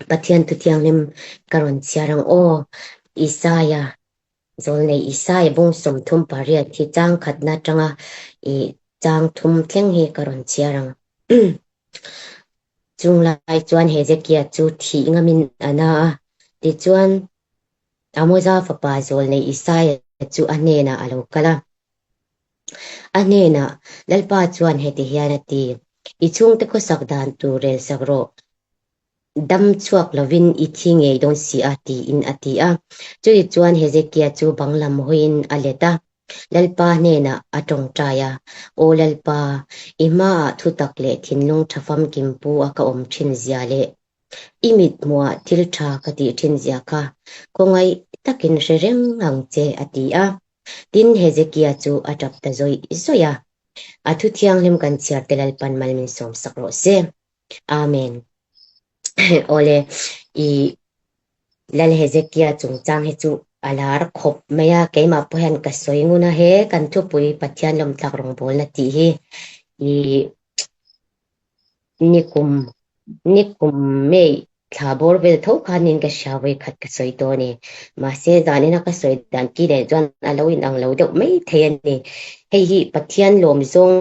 Pathian thu thianghlim ka rawn chhiar ang aw. Isaia, Zawlnei Isaia bung 38 hi chang khatna atanga i chang thum thleng hi ka rawn chhiar ang. Chung lai chuan Hezekia chu thih ngamin a na a, tichuan Amoza fapa Zawlnei Isaia chu a hnenah a lo kal a. A hnenah, Lalpa chuan heti hian a ti, I chhungte khawsak dan tur relsak rawh, dam chhuak lovin i thi ngei dawn si a, tiin a ti a. Chutichuan chuan Hezekia chu bang lam hawiin a let a, Lalpa hnenah a tawngtai a, Aw Lalpa, i hmaah thutak leh thinlung tha famkim pu a ka awm thin zia leh i mithmuah thil tha ka tih thin zia kha khawngaih takin hre reng ang che, a ti a. Tin, Hezekia chu a tap ta zawih zawih a, A thu thianghlim kan chhiar te Lalpan mal min sawmsak rawh se. Amen. Awle, i Lal Hezekia chungchang hi chu a lar khawp mai a, keimah pawh hian ka sawi ngun a, he kan thupui Pathian lawmtlak rawngbawlna tih hi i Nikum, nikum May thla bawr vel tho khanin ka hria vawi khat ka sawi tawh a ni. Mahse, zanina ka sawi dan ki nen chuan a lo inang lo deuh mai thei a ni. Hei hi Pathian lawm zawng,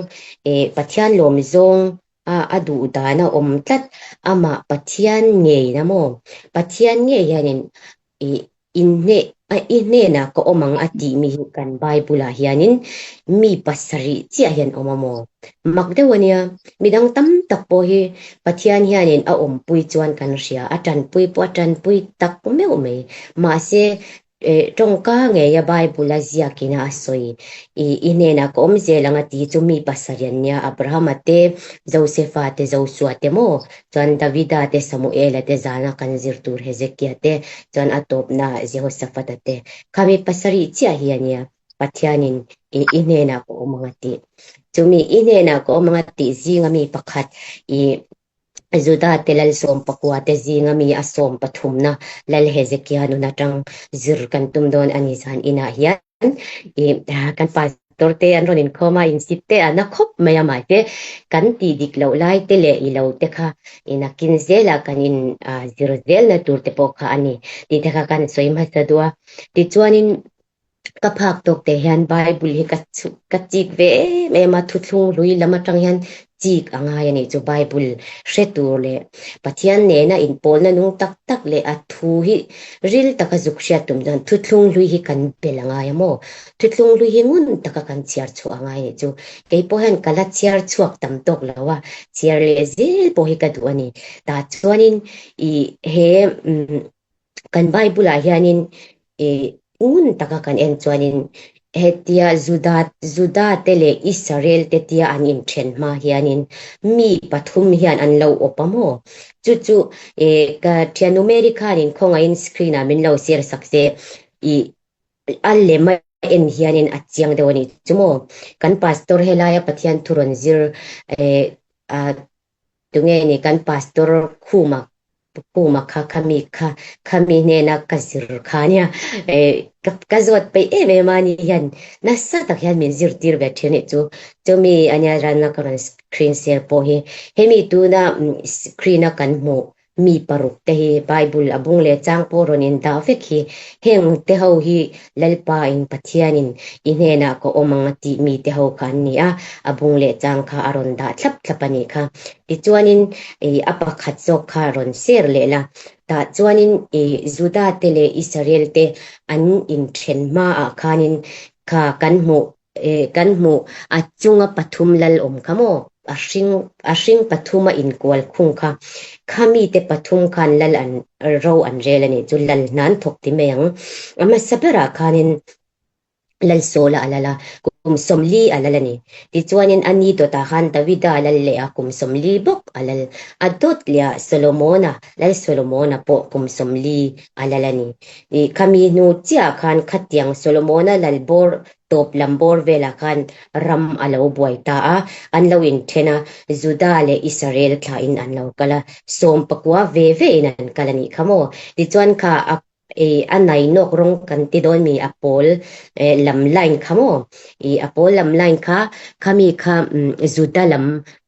eh, Pathian lawm zawng a a duh dan a awm tlat, amah Pathian ngei na maw? Pathian ngei hianin i inhneh i hnenah ka awm ang a tih mi hi kan Bible ah hianin mi pasarih chiah hian awm a maw? Mak deuh a nia, midang tam tak pawh hi Pathian hianin a awmpui chuan kan hria, a tanpui pawh a tanpui tak meuh mai. Mahse, tawngka ngeia Bible a ziakin a sawi, i i hnenah ka awm zel ang a tih chu mi pasarih an nia, Abrahama te, Josefa te, Josua te maw? Chuan Davida te, Samuela te, zana kan zir tur Hezekia te, chuan a tawpna Jehoshaphat-a te. Khami pasarih chiah hi a nia, Pathianin i i hnenah ka awm ang a tih. Chumi i hnenah ka awm ang a tih zinga mi pakhat i Juda te lal sawm pakua te zinga mi a sawm pathumna lal Hezekia nun atang zir kan tum dawn a ni zan inah hian. I kan pastor te an rawn inkhawm a, insit te a na khawp mai a mahse kan tih dik loh lai te leh i lo te kha nakin zelah kan in zir zelna tur te pawh kha a ni tih te kha kan sawi hmasa duh a. Tichuanin ka phak tawk te hian Bible hi ka ka chik ve em em a, thuthlung hlui lam atang hian chik a ngai a nih chu Bible hre tur leh Pathian nena inpawlna nung tak tak leh a thu hi ril taka zuk hriat tum chuan thuthlung hlui hi kan bel a ngai a maw? Thuthlung hlui hi ngun taka kan chhiar chhuah a ngai a nih chu. Kei pawh hian ka la chhiar chhuak tam tawk lo a, chhiar leh zel pawh hi ka duh a ni. Tah chuanin i he Kan Bible-ah hianin ngun taka kan en chuanin hetia Juda Juda te leh Israel te tia an inthen hma hianin mi pathum hian an lo awp a maw? Chu chu ka thiannu Mary khanin khawngaihin screen-ah min lo share sak se i a lem a en hianin a chiang deuh a nih chu maw? Kan pastor helaia Pathian thu rawn zir Tunge ni kan pastor Khuma Khuma kha khami kha khami hnena ka zir kha nia ka ka zawt peih em em a ni hian nasa tak hian min zirtir ve thin anih chu chumi ania rana ka rawn screen share pawh hi hemi tuna screen a kan hmuh Mi paruk te hi Bible a bung leh chang pawh rawn in dah vek hi heng te ho hi Lalpa in Pathian in i hnenah ka awm ang a tih mi te ho kha an ni a, a bung leh chang kha a rawn dah thlap thlap a nih kha. Tichuanin i a pakhat zawk kha rawn share leh la. Tah chuanin i Juda te leh Israel te an inthen hmaah khanin kha kan hmuh Eh, kan hmuh, a chunga pathum lal awm kha maw? A hring, a hring pathuma inkual khung kha. Kha mite pathum khan lal an, ro an rel a nih chu, lal hna an thawk ti mai ang. A hmasa berah khanin lal Saula a lal a, kum 40 a lal a ni. Tichuanin a ni dawtah khan Davida a lal leh a, kum 40 bawk a lal. A dawt leh ah Solomona, lal Solomona pawh kum 40 a lal a ni. Ih, khami hnu chiah khan khatiang Solomona lal bawr tawp lam bawr velah khan ram a lo buai ta a, an lo inthen a, Juda leh Israel thlahin an lo kal a, 19 ve vein an kal a nih kha maw? Tichuan kha a ih a nainawk rawng kan ti dawn mi a pawl lam line kha maw? Ih a pawl lam line kha khami kha Juda lam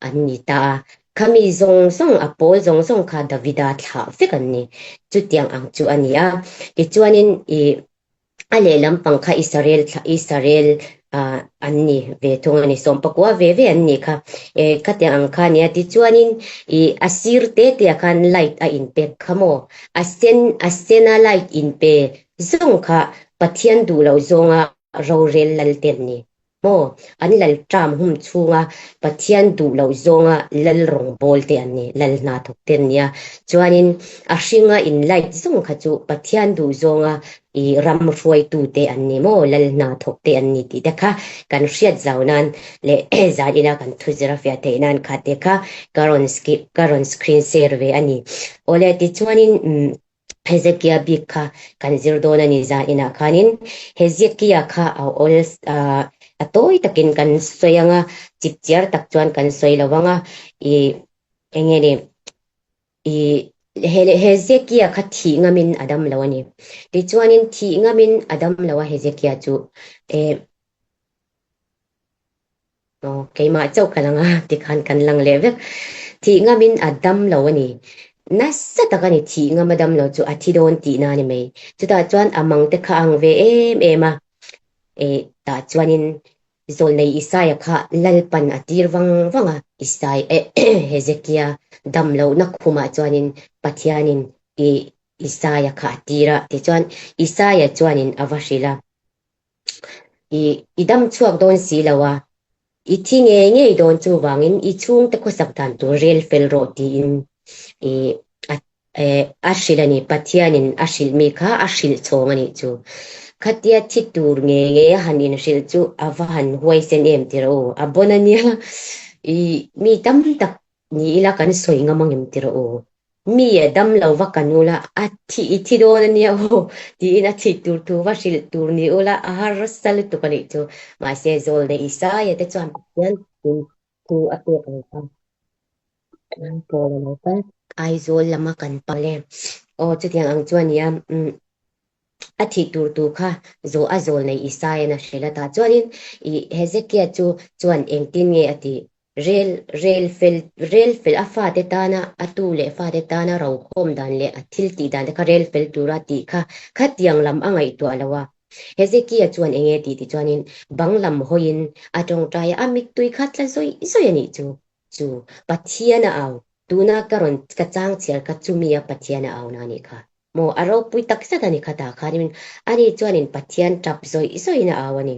an ni ta a. Khami zawng zawng, a pawl zawng zawng kha Davida thlah vek an ni. Chutiang ang chu a ni a. Tichuanin i a lehlam pang kha Israel thlah, Israel an ni ve thung a ni. Sawmpakua ve ve an nih kha. E, khatiang ang kha a ni a. Tichuanin i a sir te te ah khan light a inpek kha maw? A sen, a sena light inpe zawng kha Pathian duh loh zawnga rorel lal te an ni. Maw? An lal ṭam hum chhunga Pathian duh loh zawnga lal rawngbâwl te an ni, lal hna thawk te an nia. Chuanin a hringa in light zawng kha chu Pathian duh zawnga i ram hruaitu te an ni maw, lal hna thawk te an ni tih te kha kan hriat zau nan leh zan ina kan thuzir a fiah theih nan kha te kha ka rawn ka rawn screen share ve a ni. Awle, tichuanin Hezekia bik kha kan zir dawn a ni zan inah khanin Hezekia kha a awl a tawi takin kan sawi ang a, chipchiar tak chuan kan sawi lo ang a, i enge ni i Hezekia kha thih ngamin a dam lo a ni. Tichuanin thih ngamin a dam lo a Hezekia chu e Aw, keimah chauh ka lang a, tikhan kan lang leh vek. Thih ngamin a dam lo a ni. Nasa tak a ni, thih ngam a dam lo chu a thi dawn tihna a ni mai. Chutah chuan a mang te kha a ang ve em em a. E, tah chuanin Zawlnei Isaia kha Lalpan a tir vang vang a, Isai, eh, Hezekia dam lohna khumah chuanin Pathianin i Isaia kha a tir a. Tichuan Isaia chuanin a va hrilh a. I i dam chhuak dawn si lo a, i thi ngei ngei dawn chuvangin i chhungte khawsak dan tur rel fel rawh tiin i a a hrilh a ni. Pathianin a hrilh mi kha a hrilh chhawng a nih chu. Khatia thi tur ngei ngei a han inhrilh chu a va han huaisen em ti rawh u. A bawn a nia. I mi tam tak Ni ila kan sawi ngam angem ti rawh u. Mi a dam lo va kan ula a thi i thi dawn a nia aw tiin a thih tur thu va hrilh tur ni ula a harsa lutuk a nih chu. Mahse Zawlne Isaia te chuan Pathian in thu a pek ang kha Paul a lo kal. Aizawl lama kan pal e. Aw chutiang ang chuan nia umm a thih tur tu kha zawh a zawl nei Isaiah-in a hrilh a tah chuanin i Hezekia chu chuan engtin nge a tih? Rel rel fel rel fel a fate tana a tu leh fate tana rokhawm dan leh a thil tih dan te kha rel fel tura tih kha khatiang lam a ngaihtuah lo a. Hezekia chuan enge tih tih chuanin bang lam hawiin a tawngtai a, a mittui kha tla zawih zawih a nih chu. Chu Pathian a au, tuna ka rawn ka chang chhiar kha chumi a Pathian a au na a nih kha. Maw a ropui takzet a ni kha tah khanin ani chuanin Pathian tap zawih zawihin a au a ni.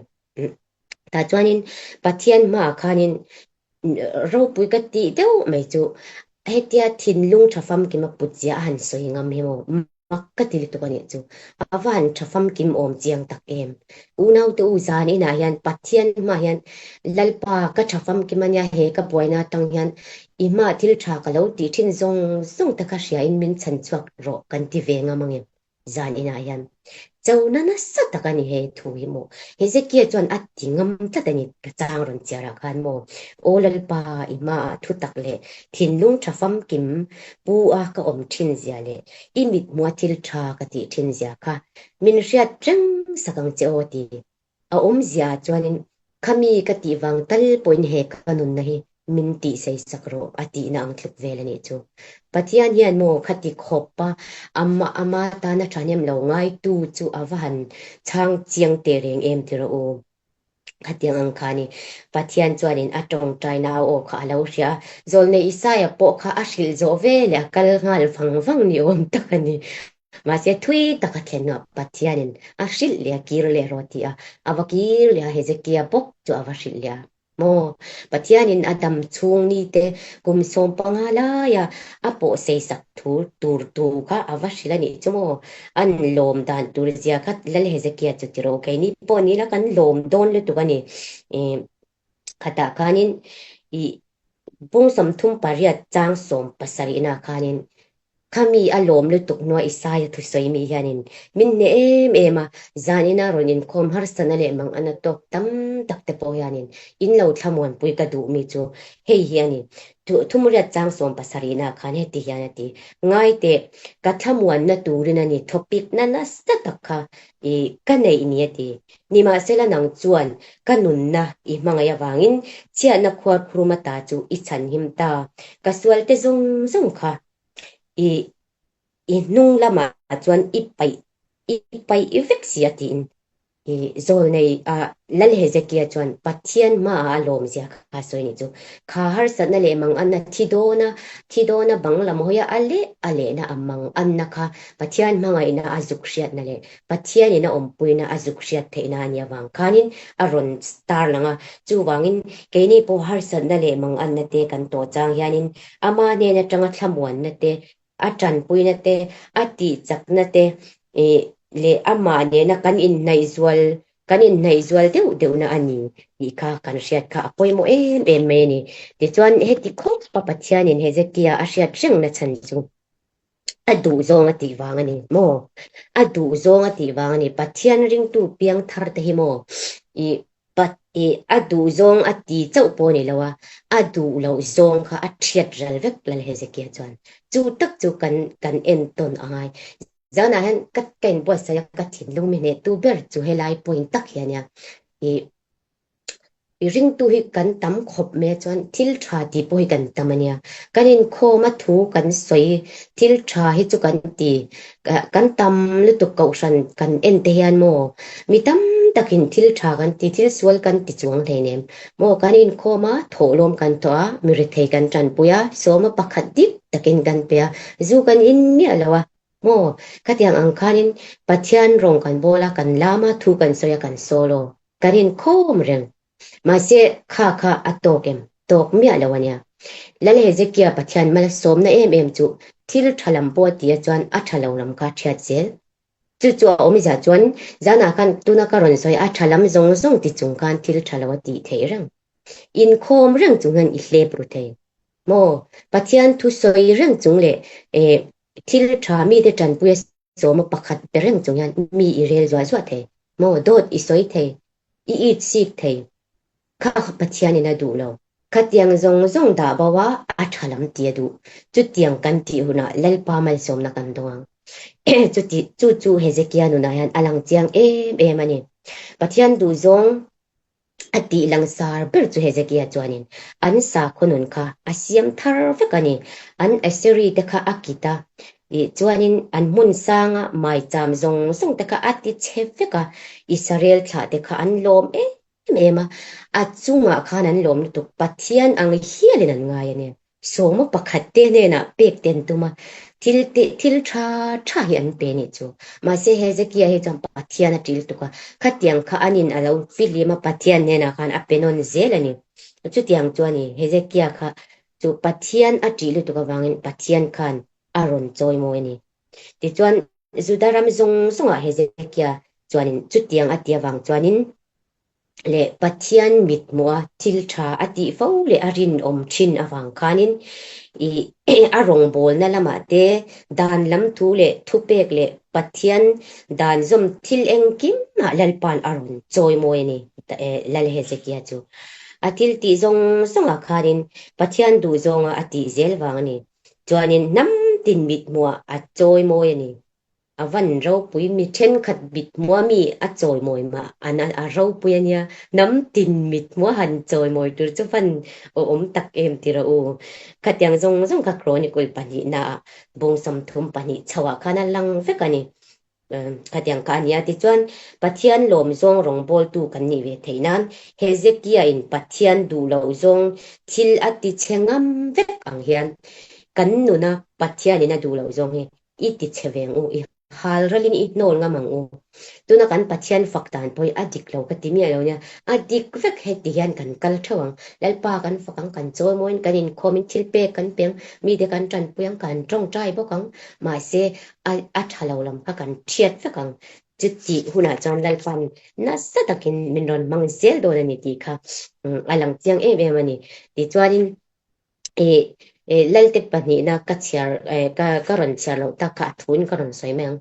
Tah chuanin Pathian hmaah khanin ropui ka tih deuh mai chu hetia thinlung tha famkim a put zia a han sawi ngam hi maw mak ka ti lutuk a nih chu. A va han tha famkim awm chiang tak em. Unaute u zan inah hian Pathian hmaah hian Lalpa ka tha famkim a nia he ka buaina atang hian i hmaah thil tha ka lo tih thin zawng zawng te kha hriain min chhan chhuak rawh kan ti ve ngam angem. Zan inah hian chona nasa tak a ni he thu hi maw. Hezekia chuan a ti ngam tlat a ni ka chang rawn chiar ah khan maw. Aw Lalpa i hmaah thu tak leh thinlung tha famkim pu a ka awm thin zia leh i mithmua thil tha ka tih thin zia kha min hriat reng sak ang che aw ti. A awmzia ah chuanin khami ka tih vang tal pawhin he ka nunna hi min tih sei sak rawh a tihna ang tluk vel a nih chu. Pathian hian maw khati khawpa ama ama tana thahnem lo ngaitu chu a va han chhang chiang teh reng em ti rawh u. Khatiang ang kha ni. Pathian chuanin a tawngtaina a aw kha a lo hria a, Zawlnei Isaia pawh kha a hrilh zawh ve leh a kal nghal vang vang ni awm tak a ni. Mahse thui tak a thlen hnuah Pathianin a hrilh leh a kir leh rawh tih a, a va kir leh a, Hezekia bawk chu a va hrilh leh a. Maw? Pathianin a dam chhung nite kum 15 laia a pawh seisak thu tur tu kha a va hrilh a nih chu maw? An lawm dan tur zia kha Lal Hezekia chu ti rawh u, keini pawh ni ila kan lawm dawn lutuk a ni. Khatah khanin i pung 38 chang 70 khanin. Khami a lawm lutuk hnua Isaia thusawi mi hianin min hneh em em a, zanina rawn inkhawm harsatna leh mangana tawk tam tak te pawh hianin in lo thlamuanpui ka duh mi chu hei hi a ni. Thumriat chang 70na khan heti hian a ti, Ngai teh, ka thlamuanna turin a ni thawpikna nasa tak kha i ka neih ni a ti. Nimahsela nang chuan ka nunna i hmangaih avangin chhiatna khuarkhuruma ta chu i chhanhim ta, ka sualte zawng zawng kha i i hnung lamah chuan i paih i paih vek si a tiin i zawlnei a Lal Hezekia chuan Pathian hmaah a lawmzia kha a sawi ni chu. Kha harsatna leh manganna thi dawna thi dawna bang lam hawia a leh a lehna a manganna kha Pathian hmangaihna a zuk hriatna leh Pathianin a awmpuina a zuk hriat theihna a nih avang khanin a rawn tarlang a. Chuvangin keini pawh harsatna leh manganna te kan tawh chang hianin Ama hnen atanga thlamuanna te, a tanpuina te, a tihchakna te leh amah nena kan inhnaihzual kan inhnaihzual deuh deuhna a ni tih kha kan hriat kha a pawimawh em em mai a ni. Tichuan, heti khawpa Pathianin Hezekia a hriat rengna chhan chu a duh zawng a tih vang a ni maw? A duh zawng a tih vang a ni. Pathian ringtu piang thar te hi maw i Pat i a duh zawng a ti chauh pawh a ni lo a, a duh loh zawng kha a thiat ral vek Lal Hezekia chuan. Chu tak chu kan kan entawn a ngai. Zanah hian ka ka inbuatsaih a, ka thinlung mi hnehtu ber chu helai point tak hi a nia. I i ringtu hi kan tam khawp mai a chuan thil tha tih pawh hi kan tam a nia. Kan inkhawm a thu kan sawi thil tha hi chu kan ti Kan tam lutuk kohhran kan en te hian maw mi tam takin thil tha kan ti, thil sual kan ti chuang hleinem maw kan inkhawm a, thawhlawm kan tawh a, mi rethei kan tanpui a, sawma pakhat dik takin kan pe a, zu kan in miah lo a maw khatiang ang khanin Pathian rawng kan bawl a, kan lam a, thu kan sawi a, kan solo kan inkhawm reng. Mahse, kha kha a tawk em? Tawk miah lo a nia. Lal Hezekia Pathian malsawmna em em chu thil tha lam pawh a ti a chuan a tha lo lam kha a thiat zel. Chu chu a awmzia chuan zanah khan tuna ka rawn sawi a tha lam zawng zawng ti chung khan thil tha lo a tih theih reng. Inkhawm reng chung hian i hlep ru thei maw? Pathian thu sawi reng chung leh thil tha mite tanpuia Sawma pakhat pe reng chung hian mi i rel zuah zuah thei maw? Dawt i sawi thei, i it sik thei. Kha kha Pathianin a duh lo. Khatiang zawng zawng dah bo a, a tha lam ti a duh. Chutiang kan tih hunah Lalpa malsawmna kan dawng ang. Chuti, chu chu Hezekia nunah hian a lang chiang em em a ni. Pathian duhzawng A tih langsar ber chu Hezekia chuanin an sakhaw nun kha a siam thar vek a ni. An Assyri te kha a kit a, ih chuanin an hmun sanga maicham zawng zawng te kha a ti chhe vek a, Israel thlah te kha an lawm em em a, a chungah khan an lawm lutuk, Pathian ang hialin an ngai a ni. Sawma pakhat te hnenah pek te an tum a, thil te thil tha tha hi an pe nih chu. Mahse Hezekia hi chuan Pathian a ṭil tuk a, khatiang kha anin a lo fihlim a, Pathian hnenah khan a pe nawn zel a ni. Chutiang chuan i Hezekia kha chu Pathian a ṭih lutuk avangin Pathian khan a rawn chawimawi a ni. Tichuan Juda ram zawng zawngah Hezekia chuanin chutiang a ti avang chuanin leh Pathian mithmuha thil tha a tih fo leh a rinawm thin avang khanin i a rawngbawlna lamah te dan lam thu leh thupek leh Pathian dan zawm thil engkimah Lalpa'n a rawn chawimawi a ni, Lal Hezekia chu. A thil tih zawng zawngah khanin Pathian duhzawnga a tih zel vang a ni. Chuanin hnam tin mithmuhah a chawimawi a ni. A van ropui, mi thenkhat mithmua mi a chawimawi mah an a ropui a nia, hnam tin mithmua han chawimawi tur chu van awm tak em ti rawh u. Khatiang zawng zawng kha Chronicle pahnihnaah bung 32 chhoah khan a lang vek a ni. Khatiang kha a nia. Tichuan, Pathian lawm zawng rawngbawltu kan nih ve theih nan Hezekia-in Pathian duh loh zawng thil a ti chhe ngam vek ang hian kan nuna Pathianin a duh loh zawng hi I ti chhe ve ang u, i hal ralin i hnawl ngam ang u. Tuna kan Pathian fak dan pawh hi a dik lo ka ti miah lo nia, a dik vek heti hian kan kal theuh ang. Lalpa kan fak ang, kan chawimawiin kan inkhawmin thil pek kan pe ang, mite kan tanpui ang, kan tawngtai bawk ang, mahse a a tha lo lam kha kan thiat vek ang. Chutih hunah chuan Lalpa'n nasa takin min rawn hmang zel dawn a ni tih kha a lang chiang em em a ni. Tichuanin, Lalte pahnihna ka chhiar ka ka rawn chhiar loh tak kha a thuin ka rawn sawi mai ang.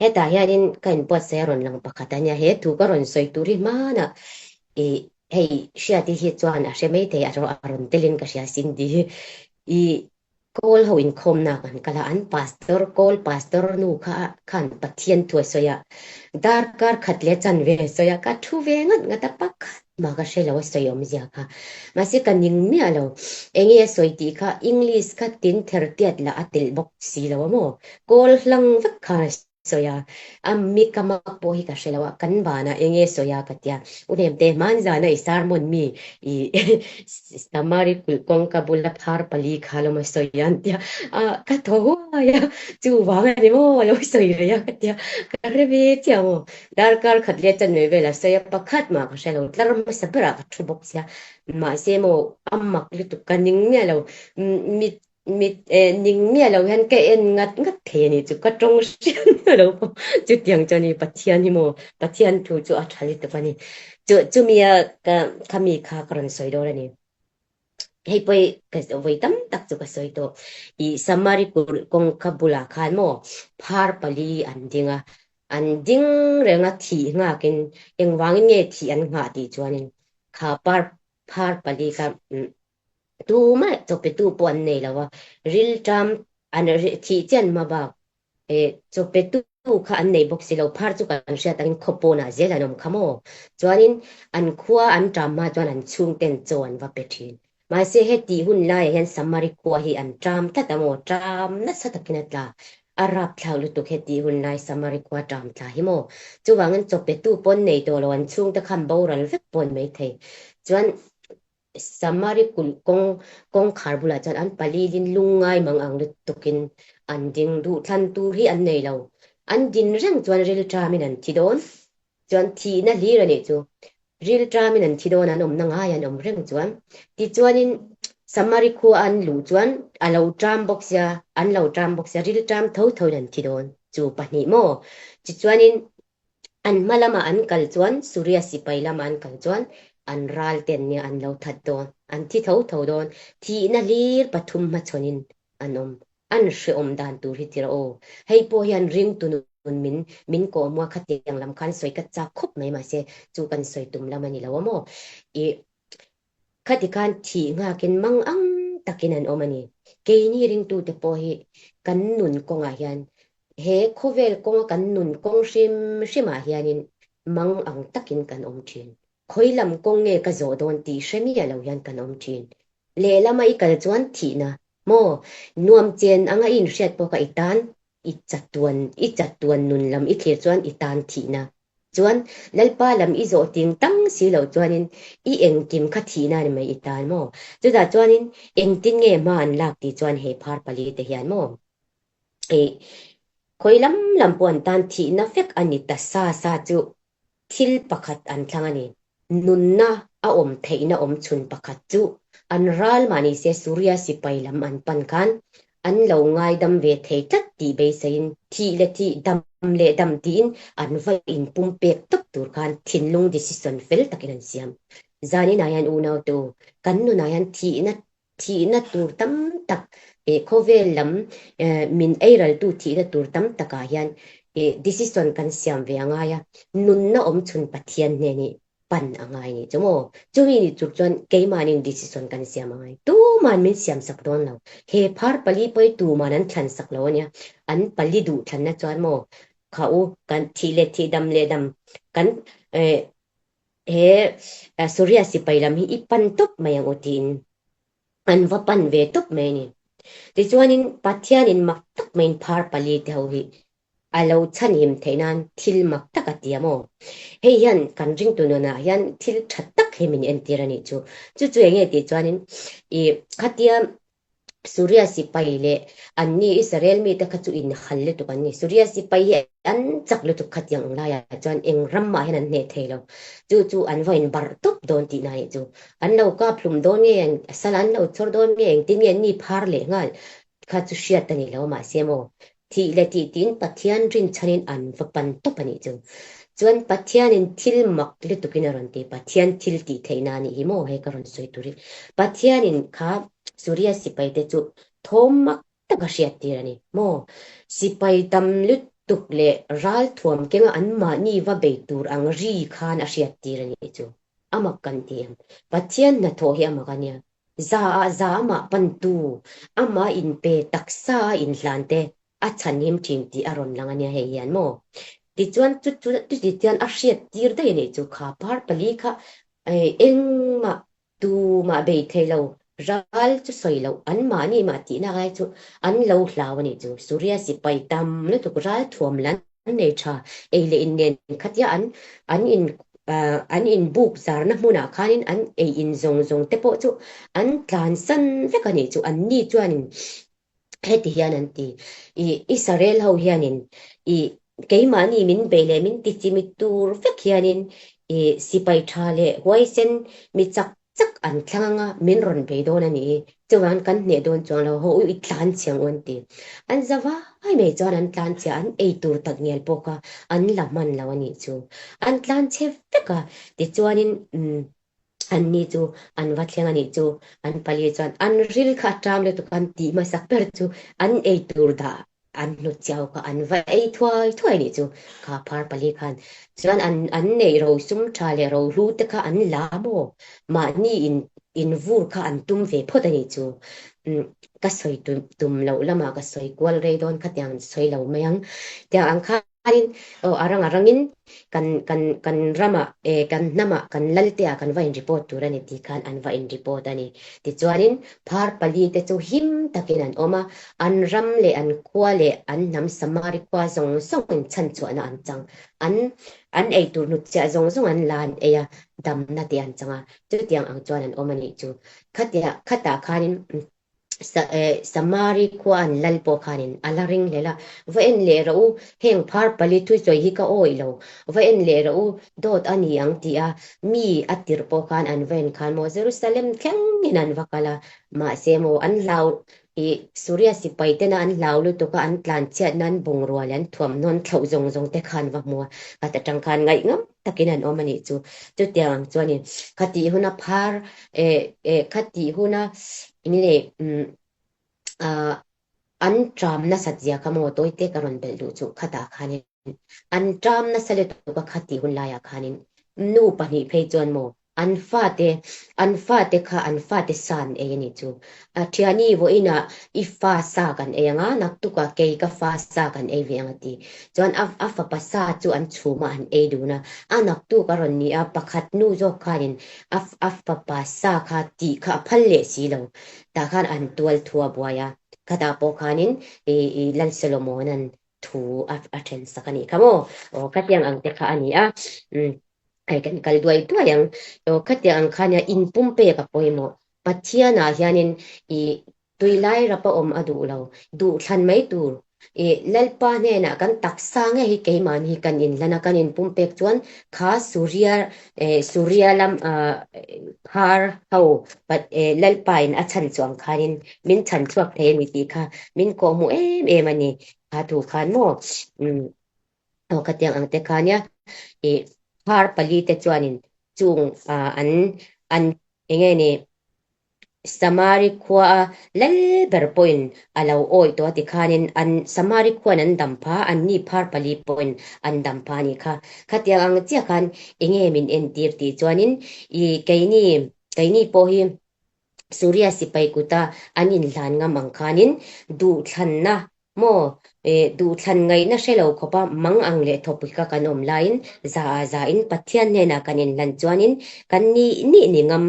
Hetah hianin ka inbuatsaih a rawn lang pakhat a nia, he thu ka rawn sawi tur hi hmanah i hei Hriati hi chuan a hre maithei a rawn telin ka hria Cindy hi. I Kawl ho inkhawmna kan kal a, an pastor, Kawl pastor nu kha khan Pathian thu a sawi a, darkar khat leh chanve a sawi a, ka thu ve ngat ngat a, pakhat mah ka hre lo a sawi awmzia kha. Mahse ka ning miah lo, enge a sawi tih kha English kha tin ther tiat lah a telh bawk si lo a maw, Kawl hlang vek khan a sawi a, a mi ka mak pawh hi ka hre lo a, kan banah eng nge sawi a ka ti a, U Hnemte hmanzana i sermon mi i Samari kulh kawngka bula phar pali kha lo ma sawi a an ti a, a ka thaw huai a, chuvang a ni maw a lo sawi rei a ka ti a, ka hre ve chiah maw, darkar khat leh chanve vel a sawi a, pakhat mah ka hre lo, tlar hmasa berah ka thu bawk sia, mahse maw a mak lutuk ka ning miah lo, mit Mit ning miah lo hian ka en ngat ngat thei a nih chu, ka tawng hriat miah lo pawh chutiang chuan i Pathian hi maw, Pathian thu chu a tha lutuk a ni. Chu chumia ka khami kha ka rawn sawi dawn a ni. Hei pawh ka vawi tam tak chu ka sawi tawh. I Samari kawngka bulah khan maw phar pali an ding a, an ding reng a thih nghakin engvangin nge thih an nghah tih chuanin kha par phar pali kha Tumah chawpetu pawh an nei lo a, rilṭam an thih chian hma bak chawpetu kha an nei bawk si lo, phar chu kan hriat angin khaw pawnah zel an awm kha maw? Chuanin an khua an ṭam hma chuan an chhungten chaw an va pe ṭhin. Mahse hetih hun laiah hian Samari khua hi an ṭam tlat a maw? Ṭam nasa takin a tla. A rapthlak lutuk hetih hun lai Samari khua ṭam tla hi maw? Chuvangin chawpetu pawh an nei tawh lo, an chhungte khan boral vek pawh an maithei. Chuan Samari kulh kawng kawngkhar bulah chuan an palilin lungngai mang ang lutukin an ding duh thlan tur hi an nei lo. An din reng chuan rilṭamin an thi dawn chuan thihna hlir a nih chu. Rilṭamin an thi dawn an awmna ngai an awm reng chuan. Tichuanin Samari khua an luh chuan a lo ṭam bawk sia, an lo ṭam bawk sia, rilṭam tho thoin an thi dawn. Chu pahnih maw? Tichuanin An hma lamah an kal chuan, Suria sipai lama an kal chuan an ral ten nia an lo that dawn, an thi tho tho dawn, thihna hlir pathum hmachhawnin an awm. An hrehawm dan tur hi tira aw. Hei pawh hian ringtu nun min min kawhmua khatiang lam khan sawi ka chak khawp mai mahse chu kan sawi tum lam a ni lo a maw. I Khati khan thih nghakin mang ang takin an awm a ni. Keini ringtute pawh hi kan nun kawngah hian he khawvel kawnga kan nun kawng hrim hrimah hianin mang ang takin kan awm thin. Khawi lam kawng nge ka zawh dawn tih hre miah lo hian kan awm thin. Lehlama i kal chuan thihna maw nuam chen anga i inhriat pawh kha i tan i chatuan i chatuan nun lam i thlir chuan i tan thihna Chuan Lalpa lam i zawh ting tang si loh chuanin i engkim kha thihna a ni mai i tan maw? Chutah chuanin engtin nge hma an lak tih chuan he phar pali te hian maw? I khawi lam lam pawh an tan thihna vek a ni ta sa sa chu thil pakhat an thlang a ni. Nunna a awm theihna awm chhun pakhat chu an ral mah ni se Suria sipai lam an pan khan an lo ngaidam ve thei tlat tih beiseiin thih leh thih, dam leh dam tiin an va inpumpek tawp tur khan thinlung decision fel takin an siam. Zaninah hian unautu kan nunah hian thihna Thihna tur tam tak khawvel lam min eiraltu thihna tur tam takah hian decision kan siam ve a ngai a, nunna awm chhun Pathian hnen hi pan a ngai ni chu maw? Chumi ni tur chuan keimahnin decision kan siam a ngai. Tuman min siam sak dawn lo. He phar pali pawh hi tuman an thlan sak lo a nia. An pali duh thlanna chuan maw kha u kan thih leh thih dam leh dam kan He Suria sipai lam hi i pan tawp mai ang u tiin an va pan ve tawp mai a ni. Tichuanin Pathianin mak tak maiin phar pali te ho hi a lo chhanhim theih nan thil mak tak a ti a maw? Hei hian kan ringtu nunah hian thil tha tak hi min entir a nih chu. Chu chu enge tih chuanin i khatia Suria sipai leh anni Israel mite kha chu inhal lutuk an ni. Suria sipai hi an chak lutuk khatiang ang laiah chuan eng ram mah hian an hneh thei lo. Chu chu an va inbarh tawp dawn tihna a nih chu. An lo kap hlum dawn nge, sal an lo chhawr dawn nge, engtin nge anni phar leh nghal kha chu hriat a ni lo mahse maw Thih leh tih tiin Pathian rinchhanin an va pan tawp a nih chu. Chuan Pathianin thil mak lutukin a rawn ti, Pathian thil tih theihna a nih hi maw hei ka rawn sawi tur hi. Pathianin kha Suria sipaite chu Thawm mak tak a hriattir a ni maw? Sipai tam lutuk leh ralthuam kenga anmahni va bei tur ang ri khan a hriattir a nih chu. A mak kan ti em? Pathian hnathawh hi a mak a nia. Za ah za amah pantu, amah inpe taksa a inhlan te a chhanhim thin tih a rawn lang a nia hei hian maw? Tichuan chu chu chuti chuan a hriattir daih a nih chu kha par pali kha engmah Tumah bei thei lo, ral chu sawi loh, anmahni mah tihna ai chu an lo hlau a nih chu. Suria sipai tam lutuk ral thuam lan nei tha, ei leh in nen khatia an an in an inbuk zarna hmunah khanin an ei in zawng zawng te pawh chu an tlansan vek a nih chu. Anni chuanin Heti hian an ti, I Israel ho hianin i keimahni min bei leh min ti chimit tur vek hianin i sipai tha leh huaisen mi chak chak an thlang anga min rawn bei dawn a ni i, chuvang kan hneh dawn chuang lo, haw u i tlan chhiang u an ti. An za vai mai chuan an tlan chhia, an ei tur tak ngial pawh kha an la hman lo a nih chu. An tlan chhe vek a, tichuanin umm Anni chu an va thleng a nih chu. An pali chuan an ril kha a ṭam lutuk a, an tih hmasak ber chu an ei tur dah an hnut chiau kha an va ei thuai thuai a nih chu. Kha phar pali khan chuan an an neih rosum ṭha leh rohlu te kha an la maw? Mahni in in vur kha an tum ve phawt a nih chu. Ka sawi tum loh lamah ka sawi kual rei dawn khatiang an sawi lo mai ang. Tiang ang kha Khanin aw a rang a rangin kan kan kan ramah eh kan hnamah kan lalteah kan va in report tur a ni tih khan an va in report a ni. Tichuanin phar pali te chu him takin an awm a, an ram leh an khua leh an hnam Samari khua zawng zawngin chhanchhuahna an chang. An an ei tur hnutchhiah zawng zawng an la an ei a, damna te an chang a, chutiang ang chuan an awm a nih chu. Khatia khatah khanin Samari khua an lal pawh khanin a la ring hlel a, Va en leh rawh u, heng phar pali thusawi hi ka awih lo, va en leh rawh u, dawt a ni ang ti a, mi a tirh pawh khan an va en khan maw Jerusalem thlengin an va kal a, mahse maw an hlau i Suria sipai tena an hlau lutuk a, an tlanchhiat nan bungrua leh an thuamhnawn thlauh zawng zawng te khan va hmu a, khat atang khan ngaihngam takin an awm a nih chu. Chutiang ang chuanin khatih huna phar eh khatih huna enge an ṭam nasat zia kha maw tawite ka rawn belh duh chu khatah khanin an ṭam nasa lutuk a khatih hun laiah khanin nu pahnih phei chuan maw an fate an fate kha an fate sa an ei a nih chu. A thiani vawiinah i fa sa kan ei ang a, naktukah kei ka fa sa kan ei ve ang a ti. Chuan a a fapa sa chu an chhum a an ei dun a, a naktuk a rawn ni a, pakhat nu zawk khanin a a fapa sa kha tih kha a phal leh si lo. Tah khan an tual thu a buai a, khatah pawh khanin i i Lal Solomona'n thu a a then sak a nih kha maw? Aw khatiang ang te kha a ni a, umm hei kan kal duai duai ang. Aw khatiang ang kha nia inpumpek a pawimawh. Pathianah hianin i tui lai rapa awm a duh lo, duhthlan mai tur. I Lalpa hnenah kan taksa nge hi keimahni hi kan inhlan a, kan inpumpek chuan kha Suria Suria lam phar ho Lalpain a chhan chuang khanin min chhan chhuak thei a ni tih kha min kawhhmuh em em a ni. Kha thu khan maw aw khatiang ang te kha nia i phar pali te chuanin chung an an enge ni Samari khua a lal ber pawhin a lo awih tawh a ti khanin an Samari khuan an dam pha an ni phar pali pawhin an dam pha a nih kha. Khatiang ang chiah khan enge min entir tih chuanin i keini keini pawh hi Suria sipai kuta an inhlan ngam ang khanin duhthlanna Maw? Eh, duhthlan ngaihna hre lo khawpa mang ang leh thawpika kan awm laiin za ah za in Pathian hnenah kan inhlan chuanin kan nih nih ni ngam,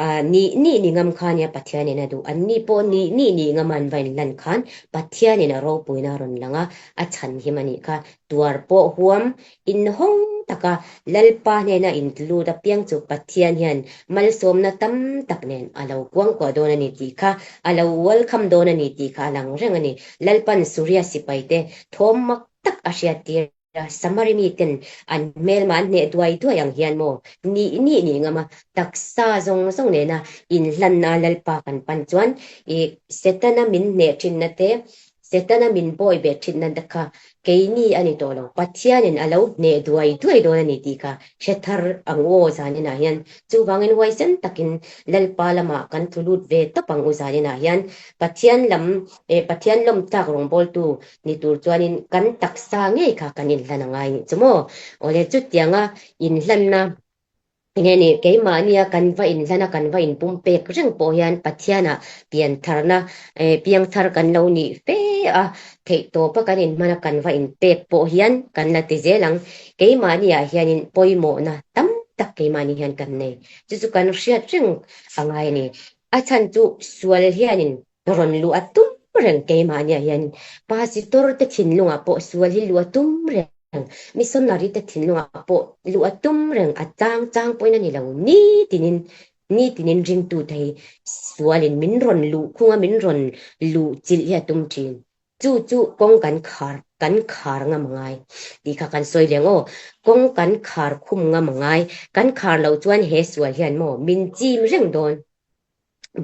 ah, nih nih ni ngam kha nia Pathianin a duh. Anni pawh nih nih ni ngama an va inhlan khan Pathianin a ropuina a rawn lang a, a chhan him a nih kha. Tuar pawh huam Inhawng taka Lalpa hnena intlut apiang chu Pathian hian malsawmna tam tak nen a lo kuangkuah dawn a ni tih kha, a lo welcome dawn a ni tih kha a lang reng a ni. Lalpan Suria sipaite thawm mak tak a hriattir a, Samari miten an hmelma an hneh duai duai ang hian maw nih nih nih ngam a, taksa zawng zawng nena inhlanna Lalpa kan pan chuan i Setana min hneh thinna te, Setana min bawi beh thinna te kha keini a ni tawh lo, Pathianin a lo hneh duai duai dawn a ni tih kha hre thar ang u aw zaninah hian. Chuvangin huaisen takin Lalpa lamah kan tlu lut ve tawp ang u zaninah hian. Pathian lam eh Pathian lawmtlak rawngbawltu ni tur chuanin kan taksa ngei kha kan inhlan a ngai nih chu maw? Awle chutianga inhlanna Enge ni, keimahnia kan va inhlan a, kan va inpumpek reng pawh hian Pathianah piantharna, piangthar kan lo nih fe a, theihtawpa kan inhman a, kan va inpek pawh hian kan la ti zel ang. Keimahniah hianin pawimawhna tam tak keimahni hian kan nei. Chu chu kan hriat reng a ngai a ni. A chhan chu sual hianin rawn luh a tum reng keimahniah hian Pasitor te thinlungah pawh sual hi luh a tum reng, missionary te thinlungah pawh luh a tum reng, a chang chang pawhin a ni lo, nitinin nitinin ringtute hi sualin min rawn luh khung a, min rawn luh chilh hi a tum thin. Chu chu kawng kan khar kan khar ngam a ngai tih kha kan sawi leng aw. Kawng kan khar khum ngam a ngai, kan khar loh chuan he sual hian maw min chim reng dawn.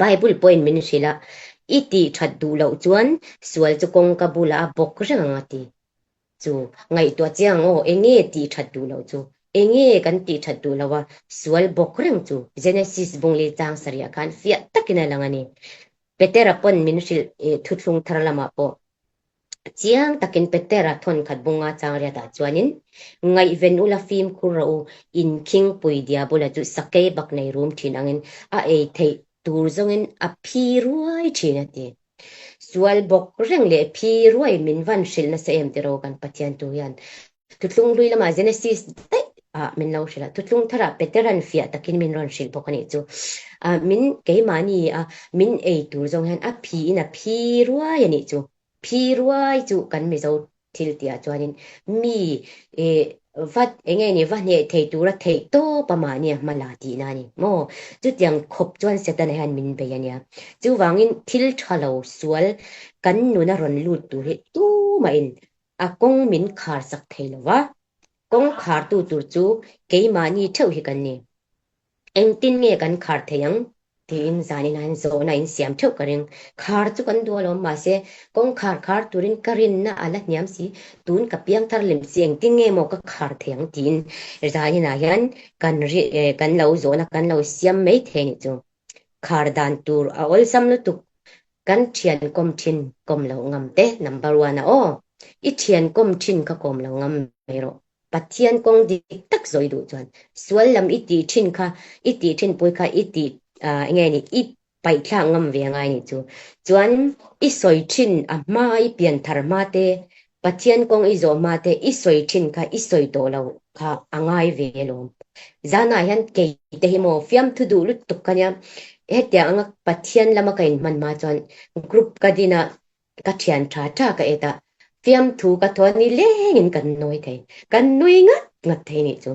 Bible pawhin min hrilh a, I tih that duh loh chuan sual chu kawngka bulah a bawk reng ang a ti. Chu ngaihtuah chiang aw, enge tih that duh loh chu? Enge kan tih that duh loh a, sual bawk reng chu? Genesis bungli chang sarih ah khan fiah takin a lang a ni. Petera pawn min hrilh thuthlung thar lamah pawh Chiang takin Petera thawnkhat bunga changriatah chuanin, Ngaihven ula fimkhur rawh u, inkhingpui diabola chu sakei bak nei rum thin angin a ei theih tur zawngin a phi ruai thin a ti. Sual bawk reng leh phi ruai min van hrilh nasa em tiraw kan Pathian tu hian. Thuthlung hlui lamah Genesis daih ah min lo hrilh a, thuthlung tharah Petera'n fiah takin min rawn hrilh bawk a nih chu. Min keimahni a min ei tur zawng hian a phiin a phi ruai a nih chu. Phi ruai chu kan Mizo thil tihah chuanin mi va eng nge ni va hneh thei tura theih tawp a mahni a hma la tihna a ni maw? Chutiang khawp chuan Setana hian min bei a nia. Chuvangin thil tha lo sual kan nuna rawn lut tur hi tumahin A kawng min khar sak thei lo va, kawng khartu tur chu keimahni theuh hi kan ni. Engtin nge kan khar thei ang? tiin zanin hian zawhna in siam theuh ka ring. Khar chu kan duh alawm, mahse kawngkhar khar turin ka rinna a la hniam si, tun ka piang thar lem si engtin nge maw ka khar thei ang tiin zaninah hian kan kan lo zawhna kan lo siam mai thei a nih chu. Khar dan tur a awlsam lutuk Kan thian kawm thin kawm lo ngam te number one a aw. I thian kawm thin kha kawm lo ngam mai rawh. Pathian kawng dik tak zawi duh chuan sual lam i tih thin kha i tih thin pui kha i tih enge ni i paihthlak ngam ve angai nih chu. Chuan i sawi thin a hma i pian thar hma te Pathian kawng i zawh hma te i sawi thin kha i sawi tawh lo kha a ngai ve alawm. Zanah hian kei te hi maw fiamthu duh lutuk ka nia, hetiang anga Pathian lama ka inhman hma chuan group ka din a, ka thian tha tha ka et a, fiamthu ka thaw ni lengin kan nawi thei, kan nui ngat ngat thei nih chu.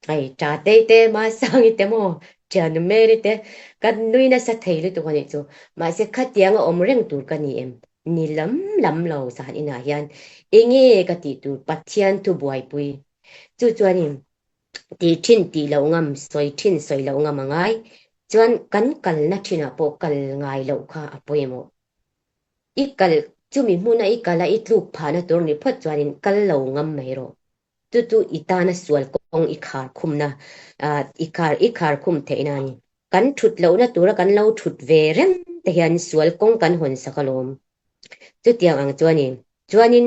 Hei Tatei te Masangi te maw Thianu Mary te kan nui nasa thei lutuk a nih chu. Mahse khatiang a awm reng tur ka ni em? Ni lam lam lo zan inah hian enge ka tih tur Pathian thu buaipui. Chu chuanin tih thin tih loh ngam, sawi thin sawi loh ngam a ngai. Chuan kan kalna thinah pawh kal ngai loh kha a pawimawh. I kal chumi hmuna i kal a i tluk phahna tur ni phawt chuanin kal lo ngam mai rawh. Chu chu i tana sual kawng i khar khumna, i khar i khar khum theihna a ni. Kan thut lohna tura kan lo thut ve reng te hian sual kawng kan hawn sak alawm. Chutiang ang chuan i chuanin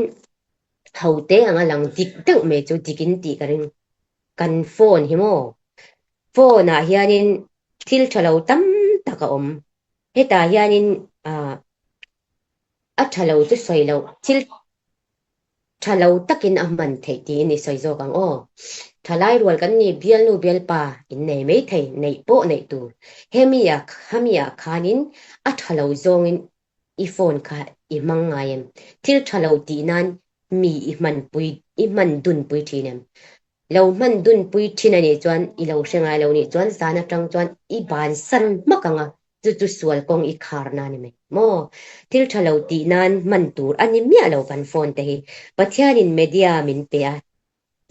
hote anga lang dik deuh mai chu dik in tih ka ring. Kan phone hi maw? Phone ah hianin thil tha lo tam tak a awm. Hetah hianin a tha lo chu sawi loh thil Tha lo takin a hman theih tiin i sawi zawk ang aw. Thalai rual kan ni bialnu bialpa in nei mai thei, neih pawh neih tur. Hemi ah hami ah khanin a tha lo zawngin i phone kha i hmang ngai em? Thil tha lo tih nan mi i hmanpui i hman dunpui thin em? Lo hman dunpui thin a nih chuan i lo hre ngai lo nih chuan zan atang chuan i bansan hmak ang a, chu chu sual kawng i khar na ni mai maw? Thil tha lo tih nan hman tur a ni miah lo kan phone te hi. Pathianin media min pe a.